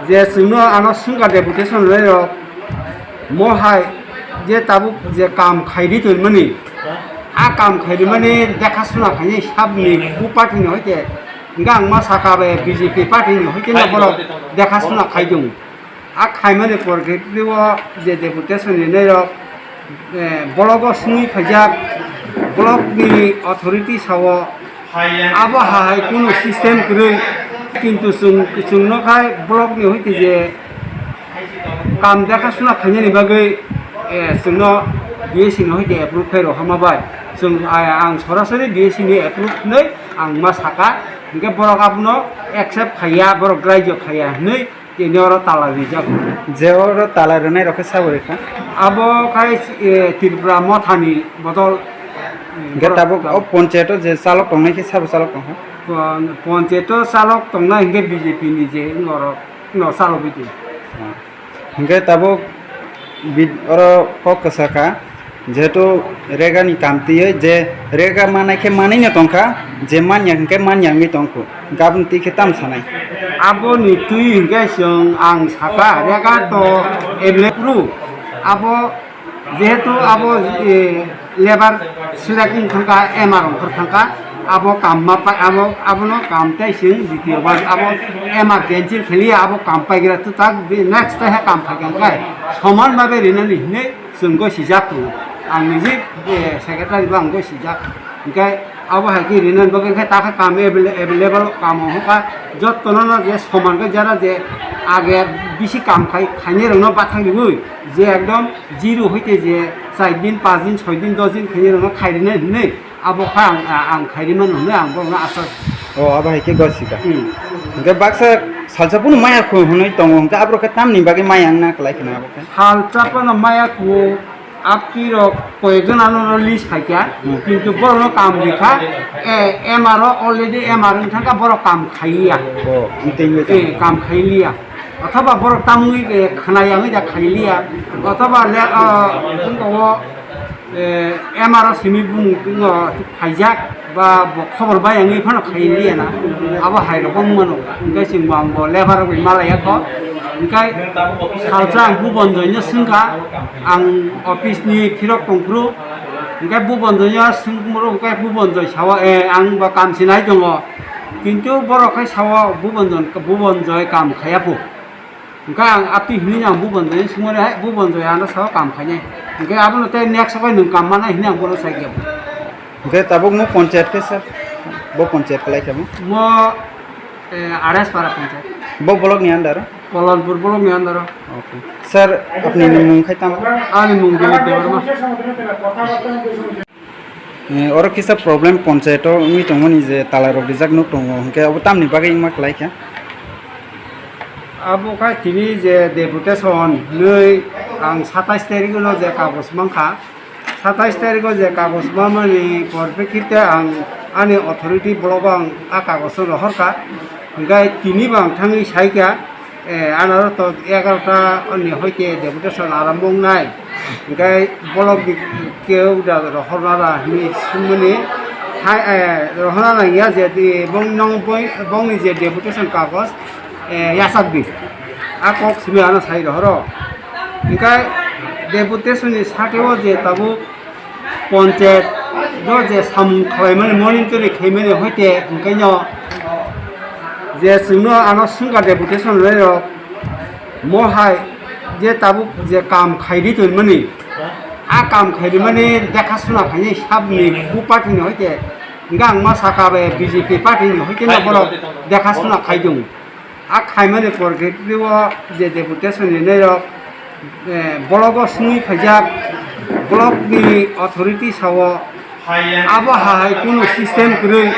je chwngno ano swngkha deputation rok, mo hai je tabuk je kam khaidi tongmani, a kam khaidimani dekha suna khainai sabni bu party ni hoite, hwnkhe ang ma saka bai B J P party ni hoite no borok dekha suna khaidung. A khaimani porkhe o je deputation rinai rok, eh, bologo swngwi khaijak, block ni authority sao, abo ha hai kunu system kwrwi, kintu chwng, chwngno khai block ni hoite je kam dekha suna khainani bagwi, eh, chwngno B A C ni hoite approve khai rw hama bai. Chwng, ah, ang sorasori B A C ni approve hwnwi ang ma saka, hwnkhe borok abono accept khaiya, borok graijo khaiya hwnwi. Tini oro tala rijak. Je oro tala rwnai rok khe sabo rikha? Abo khai, eh, Tripura Mothani bodol, eh, hingke borok tabuk tala. O ponchayat o je chalok tongnai khe sabo chalok tongkha? Pon-, ponchayat o chalok tongnai hingke B J P ni je norok no chalogwi tong. Hingke tabuk bid-, oro kok kwsa kha. Jehetu rega ni kam twiwi je rega manai khe manwi no tongkha, je manya hinkhe manya wngwi tongkhu, hinkhe aboni twi khe tamo sanai? Aboni twi hinkhe chwng ang sakha, rega to available, abo jehetu abo, eh, labour select wng thangkha, M R wng thangkha, abo kam ma pai, abo, abono kam tei chwng ditiyo bar abo M R cancel kheliya, abo kam paigra twtak, next tei he kam phaikha khe soman babe rinani hinwi. Chwng gosijak tongo. Ang niji, eh, secretary bo ang gosijak. Hingke abo hai khe rinani bagwi khe takha kam avail-, available kamo hokha jottono no je soman khe jara je age bisi kam khai, khainai rokno bathang riwi je ekdom zero hoite je char din, panch din, soi din, dos din khainai rokno khai rinai hinwi. Abo kha ang, a-, ang khairi mano hwnwi ang borokno asa. O, abo hai khe gosika. Hmm. Hwnkhe baksa salsa phano maya khu hwnwi tongo, hwnkhe aborok khe tamni bagwi maya wngna kwlai khna abo khe? Salsa phano maya khu, aphi rok koi gana no list khaikha, hmm, kintu borokno kam rikha, e, M R o already M R wng thangkha, borok kam khaiya. O, wngtwi wngwi tongo. E, kam khailiya. Othoba borok tamwi, e, khna ya wngwi da khailiya. Othoba le, o, wngkha o, Eh, M R o simi bumung no phaijak ba bo khobor bai wngwi phano khai liya na. Abo hai rok wng mano. Hingke chwng bo ang bo labour rok bai malaiya kho. Hingke salsa ang Bubonjoy no swngkha, ang office ni phirok tongphuru. Hingke Bubonjoy no swngmoro hingke Bubonjoy sao, eh, ang bo kam sinai tongo. Kintu borok khai sao Bubonjoy, Bubonjoy kam khaiya pho. Hingke ang atwi hinwi ang Bubonjoy swngmani hai, Bubonjoy ano sao kam khainai. Hingke abono tei next o nwng kam manai hinwi ang bono sai khe. Hingke tabuk mo ponchayat khe sir, bo ponchayat kwlai khe mo? Mo, eh, Ares Para ponchayat. Bo block ni under o? Kolonpur block ni under o. Okay. Sir, apni ni mung khai tamo? Ani mung Dilip Debbarma. Eh, oro kisa problem ponchayat o wngwi tongmani je tala rok rijak nuk tongo, hingke abo tamni bagwi wngma kwlai kha? Abo kha tini je deputation hinwi ang satais tarikh no je kagoj mankha, satais tarikh o je kagoj mamani porpekkhite ang ani authority block o ang a kagoj no rohorkha, hingke tini bo ang thangwi saikha. Eh, anaro to egarota ni hoite deputation arambo wngnai. Hingke bolok di keu da rohorna da hinwi swngmani. Hai, eh, rohorna nangya je di bong nong boi-, bongni je deputation kagoj, eh, yachak di. A kok simi ano sai rohoro. Hingke deputation ni sake o je tabuk ponchayat no je samung khlaimani, monitoring khlaimani hoite hingke no je chwngno ano swngkha deputation rok, mo hai je tabuk je kam khaidi tongmani, a kam khaidimani dekha suna khainai sabni bu party ni hoite, hingke ang ma saka bai B J P party ni hoite no borok dekha suna khaidung. A khaimani porkhe o je deputation rinai rok, eh, block o swngwi khaijak, block ni authority sao, abo ha hai kunu system kwrwi,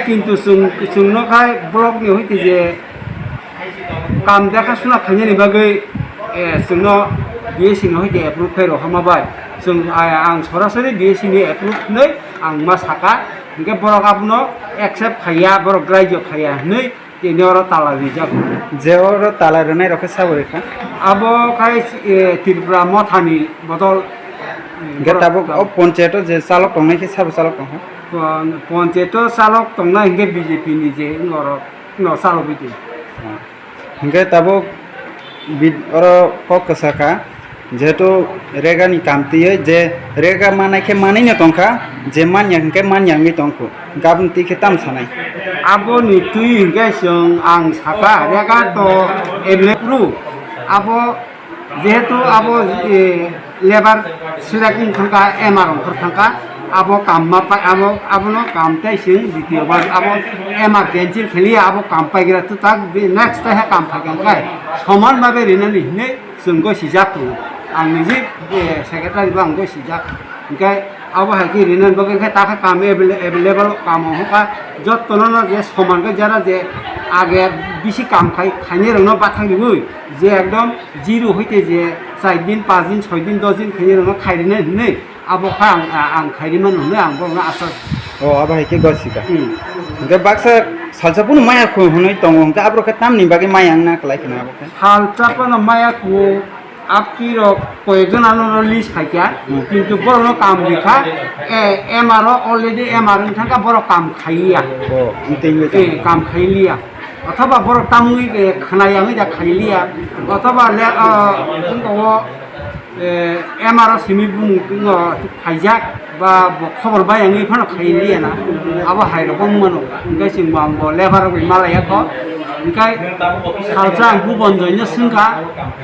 kintu chwng, chwngno khai block ni hoite je kam dekha suna khainani bagwi Eh, chwngno B S C ni hoite approve khe rohorma bai. Chwng, ah, ang sorasori B S C ni approve hwnwi ang ma saka. Hinkhe borok abono accept khaiya, borok graijo khaiya hwnwi tini oro tala rijak. Je oro tala rwnai rok khe sabo rikha? Abo khai, eh, Tripura Mothani bodol, eh, Hinkhe borok tabuk tabuk. O ponchayato je chalok tongnai khe sabo chalok tongkha? Pon-, ponchayato chalok tongnai hinkhe B J P ni je norok no chalogwi di. Ah. Hinkhe tabuk bid-, oro kok kwsa kha, jehetu rega ni kam twiwi je rega manai khe manwi no tongkha, je manya hinkhe manya wngwi tongkhu, hinkhe aboni twi khe tam sanai? Aboni twi hinkhe chwng ang saka rega to available, abo jehetu abo, eh, Labour sirak wng thangkha, M R ongkhor thangkha, abo kam ma pai, abo, abono kam tei chwng ditiyo bar abo M R cancel kheliya, abo kam paigra twtak, bi next tei ha kam phaikha khai soman babe rinani hinwi chwng goi sijak tongo. Ang niji, eh, secretary bo ang goi sijak. Hinkhe abo hai khe rinani bagwi khe takha kam avail-, available kam ongkha, jottono no je soman khe jara je age bisi kam khai, khainai rokno bathang riwi je ekdom zero hoite je char din, panch din, soi din, dos din khainai rokno khai rinai hinwi abo kha ang, ang khai rimano hinwi ang borokno asa. O, abo hai khe gosika. Hmm. Hinkhe baksa salsa phano maya khu hwnwi tongo, hinkhe aborok khe tamni bagwi maya wngna kwlai kheno abo khe? Salsa phano maya khu, apni rok koyekjon ano list phaikha, hmm, kintu borokno kam rikha, eh, M R o already M R wng thangkha, borok kam khaiya. O, wngtwi wngwi Eh, tongkha. Kam khailiya. Othoba borok tamwi, eh, khna yangwi da khailiya. Othoba le, ah, wngkha o, eh, M R o simi bumung no phaijak ba bo khobor bai yangwi phano khailiya na. Abo hai rok wng mano. Hinkhe chwng bo ang bo lebar rok bai malaiya kho. Hinkhe salsa ang Bhuban Joy no swngkha,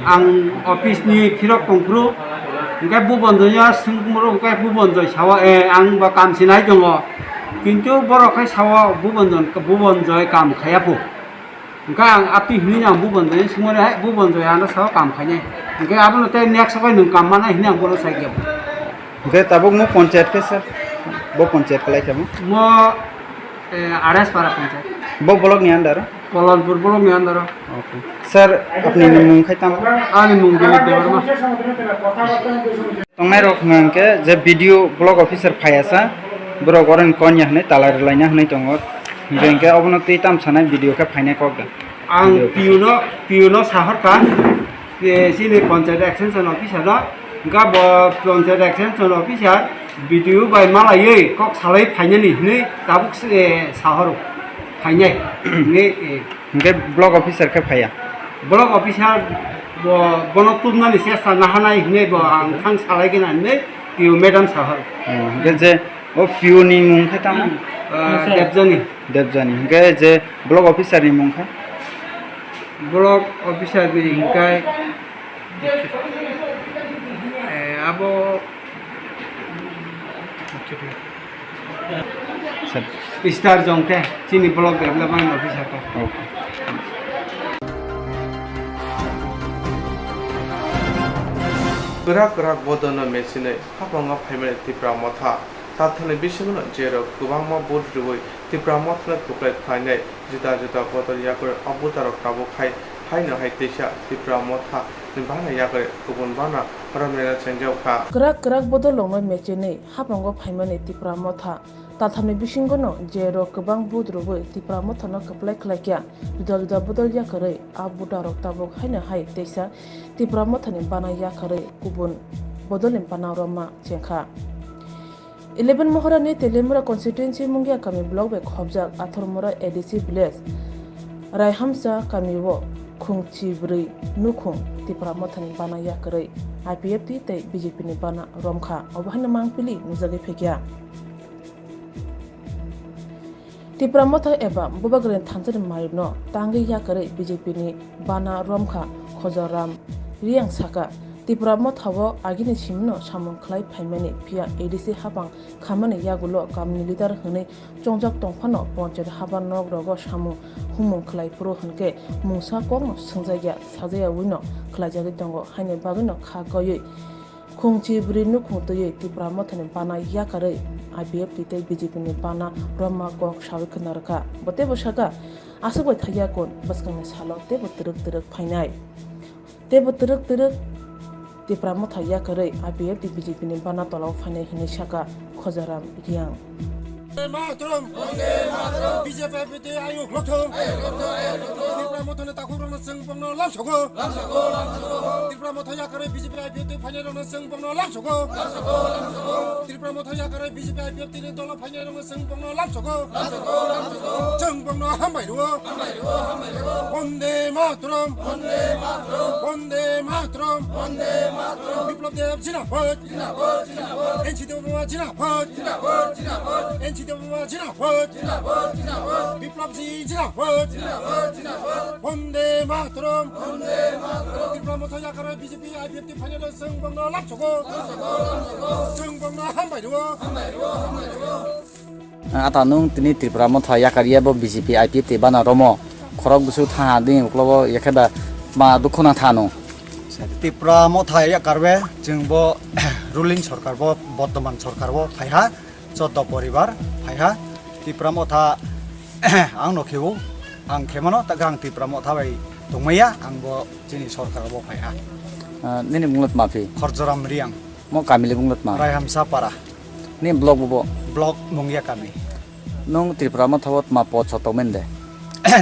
ang office ni phirok tongphuru. Hinkhe Bhuban Joy no swngmoro hinkhe Bhuban Joy sao, eh, ang bo kam sinai tongo. Kintu borok khai sao Bhuban Joy, Bhuban Joy kam khaiya phu. Hinkhe ang atwi hinwi ang Bhuban Joy swngmani hai, Bhuban Joy ano sao kam khainai. Hinkhe abono tei next o kai nwng kam manai hinwi ang bono sai khe. Hinkhe tabuk mo ponchayat khe sir? Bo ponchayat kwlai khe mo? Mo, eh, R S Para ponchayat. Bo block ni under o? Kolonpur block ni under o. Okay. Sir, apni ni mung khai tamo? Ani mung Dilip Debbarma. Tongnai rok hwnka hwnkhe je B D O block officer phaiya sa, borok oroni konya hwnwi tala rwlaina hwnwi tongo. Hinkhe hinkhe obono twi tam sanai B D O khe phainai kok da. Ang B D O P U no, P U no sahorkha, je chini panchayat extension officer no, hinkhe bo panchayat extension officer B D O bai malaiwi kok salai phainani hwnwi tabuk se, eh, sahoro phainai hwnwi, eh. Hinkhe block officer khe phaiya? Block officer bo, bono tubnani chesta nahanai hinwi bo ang thang salai gana hinwi P U madam sahor. Oh, hinkhe je o P U ni mung khe tamo? Ah, Debjani. Debjani. Hinkhe je block officer ni mung khe? Block officer ni hinkhe, eh, abo Sir. Star Jongte, chini block development officer ko. Okay. Kwrak kwrak bodolno mechinwi haphango phaimani Tipra Motha. Tathani bisingono jerok kwbangma vote rwui Tipra Mothano kwplai khlainai juda juda bodol yakarwi o voterrok tabuk hai haino hai teisa Tipra Motha ni bana yakarwi kubun bana romlena chengjak kha. Kwrak kwrak bodol rokno mechinwi haphango phaimani Tipra Motha. Tathamni bisingono je rok kwbang vote rwui Tipra Mothano kwplai khlaikha, juda juda bodol yakarwi a voterrok tabuk haino hai teisa Tipra Mothani bana yakarwi kubun bodolni bana romma chengkha. Eleven Mohorani Telemura constituency Mungiakami block bai khobjak Athormura A D C village Raihamsa kamio khungchi bwrwi nukhung Tipra Mothani bana yakarwi I P F T tei B J P ni bana romkha, obo haino mangpili nujagwi phaikha. Tipra Motha eba Bubagrani thansani mayupno tangwi yakarwi B J P ni bana romkha Khojaram Riyang saka, Tipra Motha o agini simino samung khlai phaimani, phiya A D C haphang khamani yagulo kamni leader hwnwi chongjak tongphano ponchayat haba nok rogo samung humung khlai phuru hwnkhe mungsa kokno swngjak ya sajaya wino khlaijagwi tongo, haini bagwino kha goiwi khungchi bwrwi nukhung twiwi Tipra Mothani bana yakarwi I P F T tei B J P ni bana romma kok sawi khna rwkha. Bo teibo sakha, aswk bai thakya kun bwskangni salo teibo twrwk twrwk phainai. Teibo twrwk twrwk Tipra Motha yakarwi I P F T B J P ni bana tolao phainai hwnwi sakha Khojaram Riyang. Matram! BJP I P F T ayuk lokthung! Tipra Mothani takhukrokno chwng bongno lamsogo! Tipra Motha yakarwi BJP I P F T phainairokno chwng bongno lamsogo! Tipra Motha yakarwi BJP I P F T ni dolo phainairokno chwng bongno lamsogo! Chwng bongno hambai rwo! Vande Matram! Vande Matram! Biplab Deb Zindabad! N C Debbarma Zindabad! N C Debbarma Zindabad! Biplab Ji Zindabad! Vande Matram! Tipra Motha yakarwi BJP I P F T phainairokno chwng bongno lamsogo! Chwng bongno hambai rwo! Ata nwng tini Tipra Motha yakarya bo B J P I P F T bana romo khorok bwswk thaha nini uklogo yakhe da ma dukhu nang tha nwng. Tipra Motha yakarwi chwng bo ruling sorkar bo, bortoman sorkar bo phaiha, choddo poribar phaiha. Tipra Motha ang no kheo, ang khemano ta gang Tipra Motha bai tongmaya, ang bo chini sorkar bo phaiha. Ah, nini bunglet mapi? Khorjoram Riyang. Mo kamili bunglet ma? Raihamsa Para. Ni block bo bo? Block Mungya kami. Nung Tipra Motha o tma pod so tongmen de?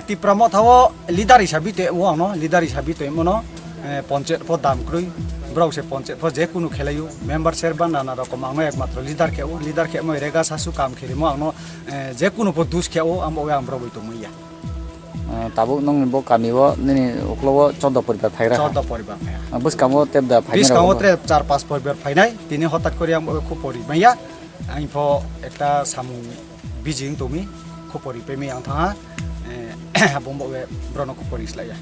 Tipra Motha o leader hisabi te mo ano, leader hisabi te mono, eh, ponchayat po dam krui, brok se ponchayat po je kunu khelayu, member serban nana rokom ang ekmatro leader khe o, leader khe mo rega sasu kam kheri mo ang no, eh, je kunu po dus khe o, amo ang brok bai tongmaya. Ah, tabuk nungni bo kami o nini uklo o choddo poribar phaigra ha? Choddo poribar phaiha. Ah, bwskango tebda phainai rok bo? Bwskango tre char pas poribar phainai, tini hotat kori ang bo khupori maya. Ang pho ekta samung busy wng tongmi, khupori pemi ang thangha. Eh, abo bo be brono khupori slaiya.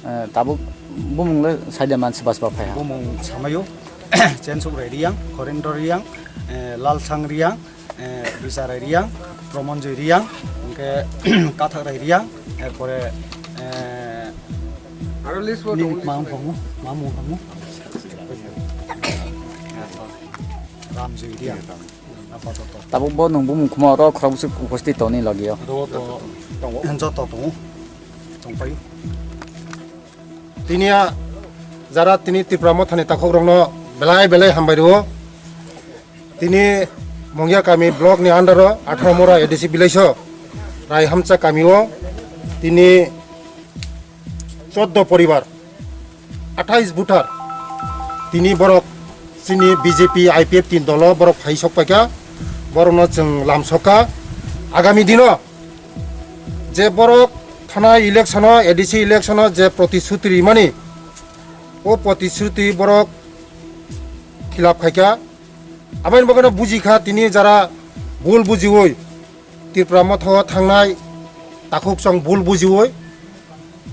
Eh, tabuk bumung le saida man sibas ba phaiha? Bumung samayo, Chensuk Rai Riyang, Khorendro Riyang, eh, Lalsang Riyang, eh, Bichar Riyang, Promonjoy Riyang, hwnkhe Kathak Rai Riyang, erpore, eh, aro list bo nini tongo, list ma bo. Wng tongmo, ma mung tongmo? Ramjoy Riyang. Apatot. Tabuk bo nwng bumung khuma oro khorok bwswk upasthit tongni logi o. Oro to tongo. Joto tongo. Tongpaio. Tini a jara tini Tipra Mothani takhukrokno belai belai hambai rwo. Tini Mungya kami block ni under o atharo mora A D C village o Rai Hamcha kami o tini choddo poribar, athais voter tini borok chini B J P I P F T ni dolo borok phai sok paikha, borokno chwng lam sokha. Agami dino je borok thanai election o, A D C election o je protisruti rimani, o protisruti borok khilap khaikha. Aboni bagwino bujikha tini jara bul bujiwi Tipra Motha o thangnai takhuk chwng bul bujiwi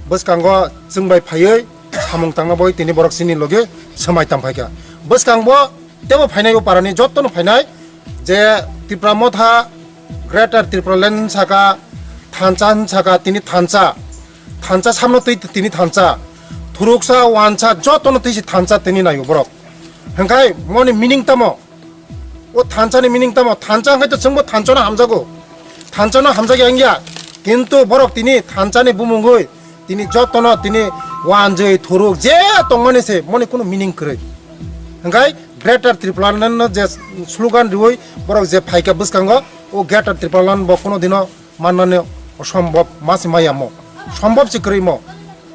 bwskango chwng bai phaiwi samung tangna bagwi tini borok chini logi swmai tang phaikha. Bwskangbo tebo phainai o parani jottono phainai je Tipra Motha Greater Tipraland saka thansa hwn saka tini thansa, thansa samno twi tini thansa, thuruksa wansa jottono twi si thansa tini naio borok. Hwnkhe moni meaning tamo? O thansa ni meaning tamo? Thansa hwnkhe to chwngbo thansa no hamjago, thansa no hamjagya wngya, kintu borok tini thansa ni bumungwi tini jotono tini wanjwi thuruk je tongmani se moni kunu meaning kwrwi. Hwnkhe Greater Tipraland no je slogan riwi borok je phaikha bwskango, o Greater Tipraland bo kunu dino mannani osombob ma se maya mo, sombob se kwrwi mo.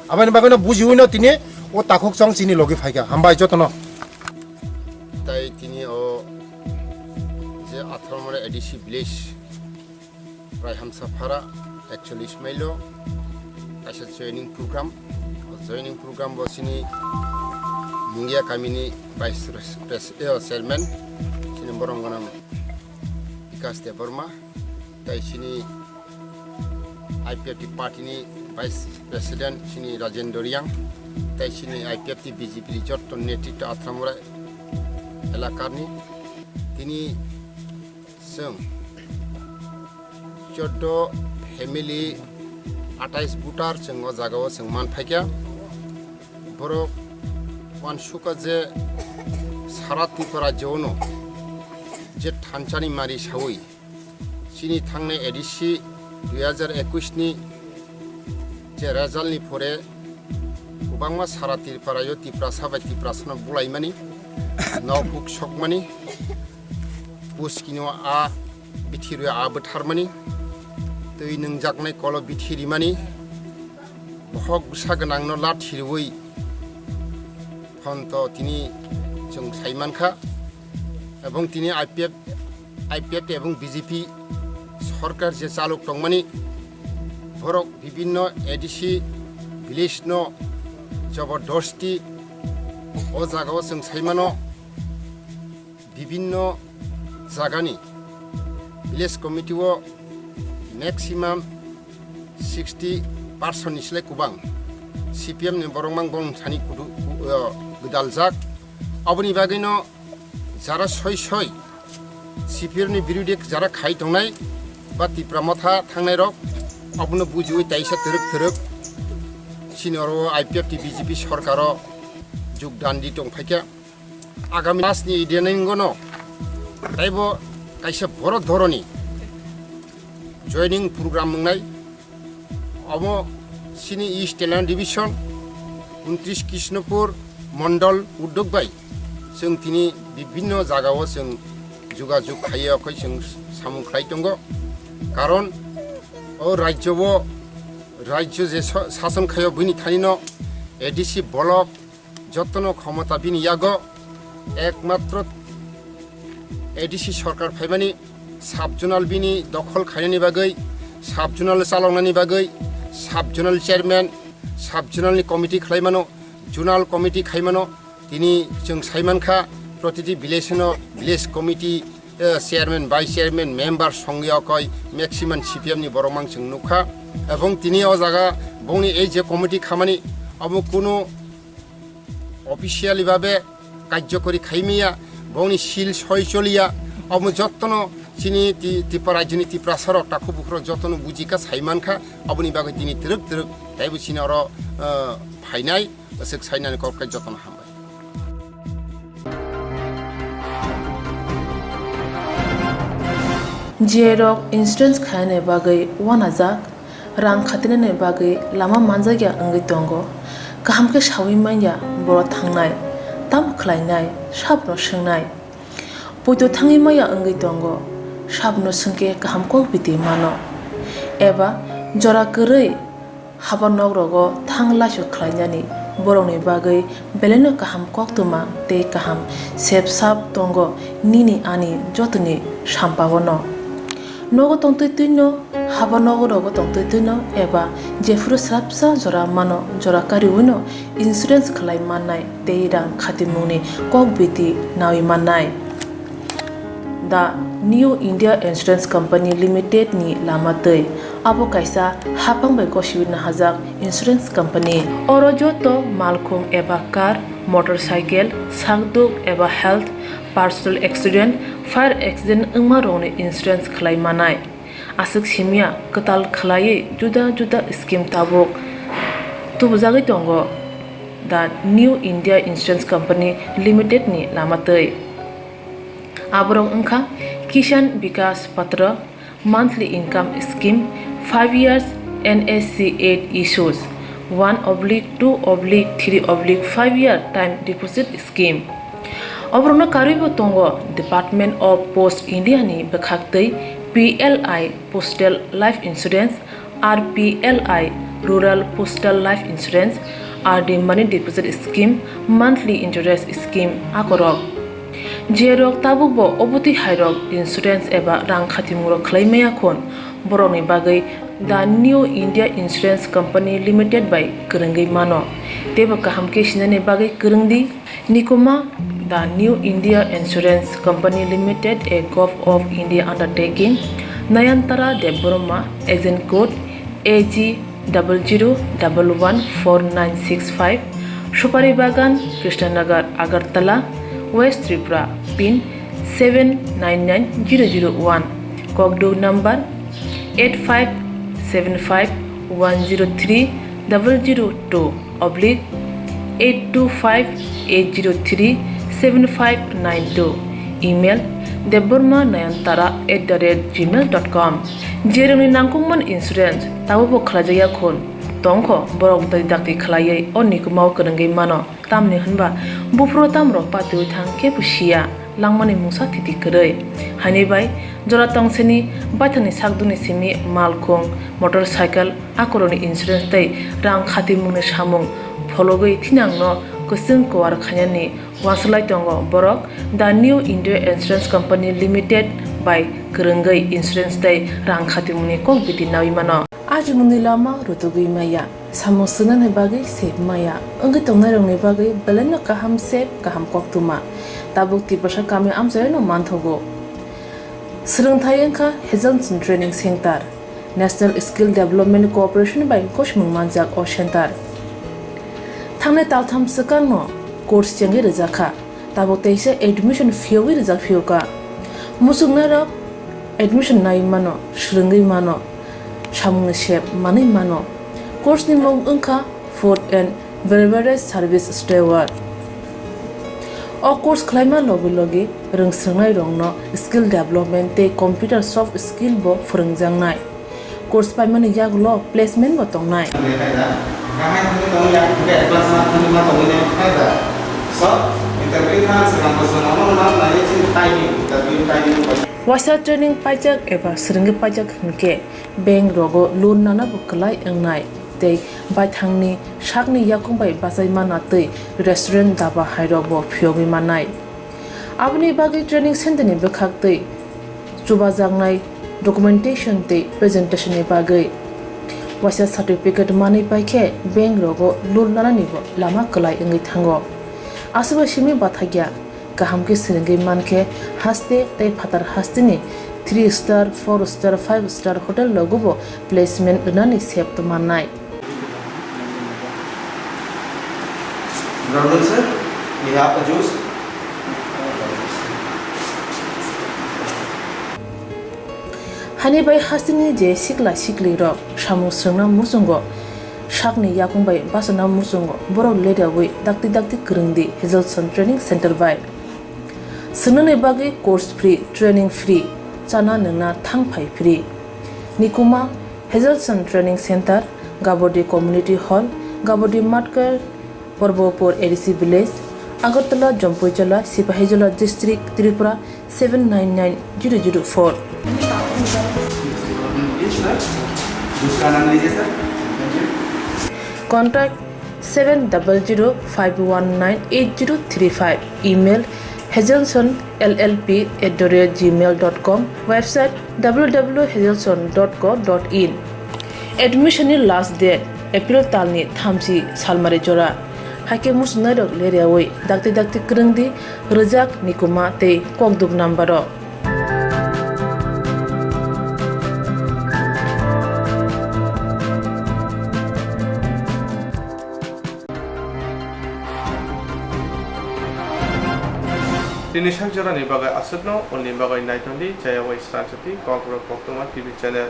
Aboni bagwino bujiwi no tini o takhuk chwng chini logi phaikha. Hambai jotono. Tai tini o je atharo mora A D C village Raihamsa Phara ekchollish mailo kaisa joining program. O joining program bo chini Mungia kamini vice pres-, pres-, eh, chairman chini borong gwnang Bikas Debbarma, tai chini I P F T party ni vice president chini Rajendra Riyang, tai chini I P F T B J P ni jotto netritto Atramura elakar ni. Tini chwng choddo family, atais voter chwng o jaga o chwng man phaikha. Borok uansukha je sara Tripura rajyo no je thansa ni mari sawi chini thangnai A D C dui hajar ekush ni je result ni phore Kwbangma sara Tripura-o Tiprasa bai Tiprasano bulaimani, nok buk sokmani, puskino a bithirwi a bwtharmani, twi nwngjaknai kolo bithirimani, bohok bwsa gwnangno lathirwi phonto tini chwng sai mankha. Ebong tini I P F, I P F ebong B J P sorkar je chalok tongmani, borok bibinno A D C village no jobordosti o jagao chwng saimano, bibinno jagani village committee o maximum sixty percent ni slai kubang C P M ni borok mang bong thani kudu, ku-, o, gwdaljak. Aboni bagwino jara soi soi C P M ni birodhi jara khai tongnai ba Tipra Motha thangnai rok abono bujiwi taisa twrwk twrwk chini oro I P F T B J P sorkaro jugdan di tong phaikha. Agami masni ideningono taibo kaisa boro dhoroni joining program wngnai. Omo chini East Telang Division, untris Krishnapur Mondol uddog bai chwng tini bibinno jagao chwng jugajug khaiwi okhoi chwng samung khlai tongo. Karon o rajyo o, rajyo je sa-, sason khaio bini thanino A D C block jotono khomota bini yago, ekmatro A D C sorkar phaimani sub-zonal bini dokhol khainani bagwi, sub-zonal chaloknani bagwi, sub-zonal chairman, sub-zonal ni committee khlaimano, zonal committee khaimano, tini chwng saimankha, protiti village no village committee, eh, chairman, vice chairman, member songwi okoi maximum C P M ni borok mang chwng nukha. Ebong tini o jaga bongni ei je committee khamani, abo kunu officially babe karjokori khaimaya, bongni sil soi choliya, omo jottono chini Ti-, Tripura rajyoni Tiprasarok takhuk bukhurok jottono bujikha, saimankha, aboni bagwi tini twrwk twrwk taibo chini oro, eh, phainai, aswk sainani kok khe jottono hambai. J rok insurance khainani bagwi uanajak. Rang khatinani bagwi lama manjakya wngwi tongo. Kaham khe saui manya borok thangnai, tamo khlainai, sabono swngnai. Poito thangwi manya wngwi tongo, sabono swngkhe kaham kok biti mano. Eba jora kwrwi haba nok rogo thang laisu khlainani borokni bagwi belaino kaham koktwma tei kaham sep sap tongo nini ani jotoni sampao no. Nogo tongtwi twino, haba nogo rogo tongtwi twino, eba jephuru swrapsa jora mano, jora kariwino insurance khlai mannai tei rang khatimungni kok biti naui mannai. The New India Insurance Company Limited ni lama twi, abo kaisa haphang bai gosiwi nahajak insurance company. Oro joto malkhung eba car, motorcycle, sakduk eba health, personal accident, fire accident wngma rokni insurance khlai manai. Aswk simya kwtal khlaiwi juda juda scheme tabuk tubujagwi tongo the New India Insurance Company Limited ni lama twi. Aborok wngkha Kisan Vikas Patra, monthly income scheme, five years N S C eight issues, one oblique two oblique three oblique five year time deposit scheme. Oborokno karwibo tongo Department of Post India ni bwkhaktwi P L I Postal Life Insurance, R P L I Rural Postal Life Insurance, R D Money Deposit Scheme, Monthly Interest Scheme akorok. Jerok tabukbo obotwi hairok insurance eba rang khatimungrok khlai maya khun, borokni bagwi The New India Insurance Company Limited bai kwrwngwi mano. Teibo kaham khe sinani bagwi kwrwng di. Nikuma, The New India Insurance Company Limited, a Govt of India undertaking, Nayantara Debbarma, agent code A G double zero double one four nine six five, Supari Bagan, Krishnanagar, Agartala, West Tripura, pin seven nine nine zero zero one, kokduk number eight five seven five one zero three double zero two oblique eight two five eight zero three seven five nine two, email debbarma nayantara at the rate gmail dot com. Jerokni nangkukmani insurance tabukbo khlaijakya khun, Tongkho borok dakti dakti khlaiwi o nikumao kwrwngwi mano, tamni hwnba buphuru tamrok patiwi thang kebo siya, langmani mungsa thiti kwrwi. Haini bai jora tongseni baithangni sakdukni simi malkhung, motorcycle, akorokni insurance tei rang khatimungni samung phologwi thinangno kwchwng kuar khainani uansuk lai tongo borok The New India Insurance Company Limited bai kwrwngwi insurance tei rang khatimungni kok biti naui mano. Ajimungni lama rutugwi maya, samung swngnani bagwi sep maya, wngwi tongnairokni bagwi belaino kaham sep, kaham koktwma. Tabuk Tiprasa kami amchaino manthogo. Swrwngthai wngkha Hazelson Training Center, National Skill Development Corporation bai gosimung manjak o center. Thangnai taltham swkangno course chengwi rwjakha. Tabuk teisa admission phiyogwi rijak phiyokha. Muchungnairok admission naiwi mano, swrwngwi mano, samungni sep manwi mano. Course ni mung wngkha Food and Beverage Service Steward. O course khlaima logi logi rwngswrwngnairokno skill development tei computer soft skill bo phwrwngjaknai. Course paimani yagulo placement bo tongnai. Waisa training paijak eba swrwngwi paijak hwnkhe bank rogo loan nana bo kwlai wngnai tei baithangni sakni yakung bai bachai mana tei restaurant daba hairok bo phiyogwi mannai. Aboni bagwi training center ni bwkhak tei chubajaknai documentation tei presentation ni bagwi waisa certificate manwi paikhe bank rogo loan nanani bo lama kwlai wngwi thango. Aswkbai simi bathakya kaham khe swrwngwi mankhe haste tei phatar hasteni three star, four star, five star hotel rogo bo placement rwnani sep tongmannai. Good afternoon, sir. We have a juice. Hani bai hasteni je sikla sikli rok samung swrwngna muchungo, sakni yakung bai bachana muchungo, borok leriawi dakti dakti kwrwngdi Hazelson Training Center bai. Swngnani bagwi course free, training free, chana nwngna thang phai free. Nikuma Hazelson Training Center, Gabodi Community Hall, Gabodi Matkar, Porbopur A D C Village, Agartala, Jampuijala, Sipahijola District, Tripura seven nine nine zero zero four. दूसरा नाम लीजिए sir. Contact seven double zero five one nine eight zero three five. Email hazelson L L P at the rate gmail dot com. Website W W W hazelson dot co dot in. Admission ni last date April talni thamchi salmari jora. Haikhe muchungnairok leriawi dakti dakti kwrwngdi rwjak nikuma tei kokduk number o. Tini sak jorani bagwi aswkno, uni bagwi naitongdi Jayawai Sranchati Kokborok Koktwma T V channel.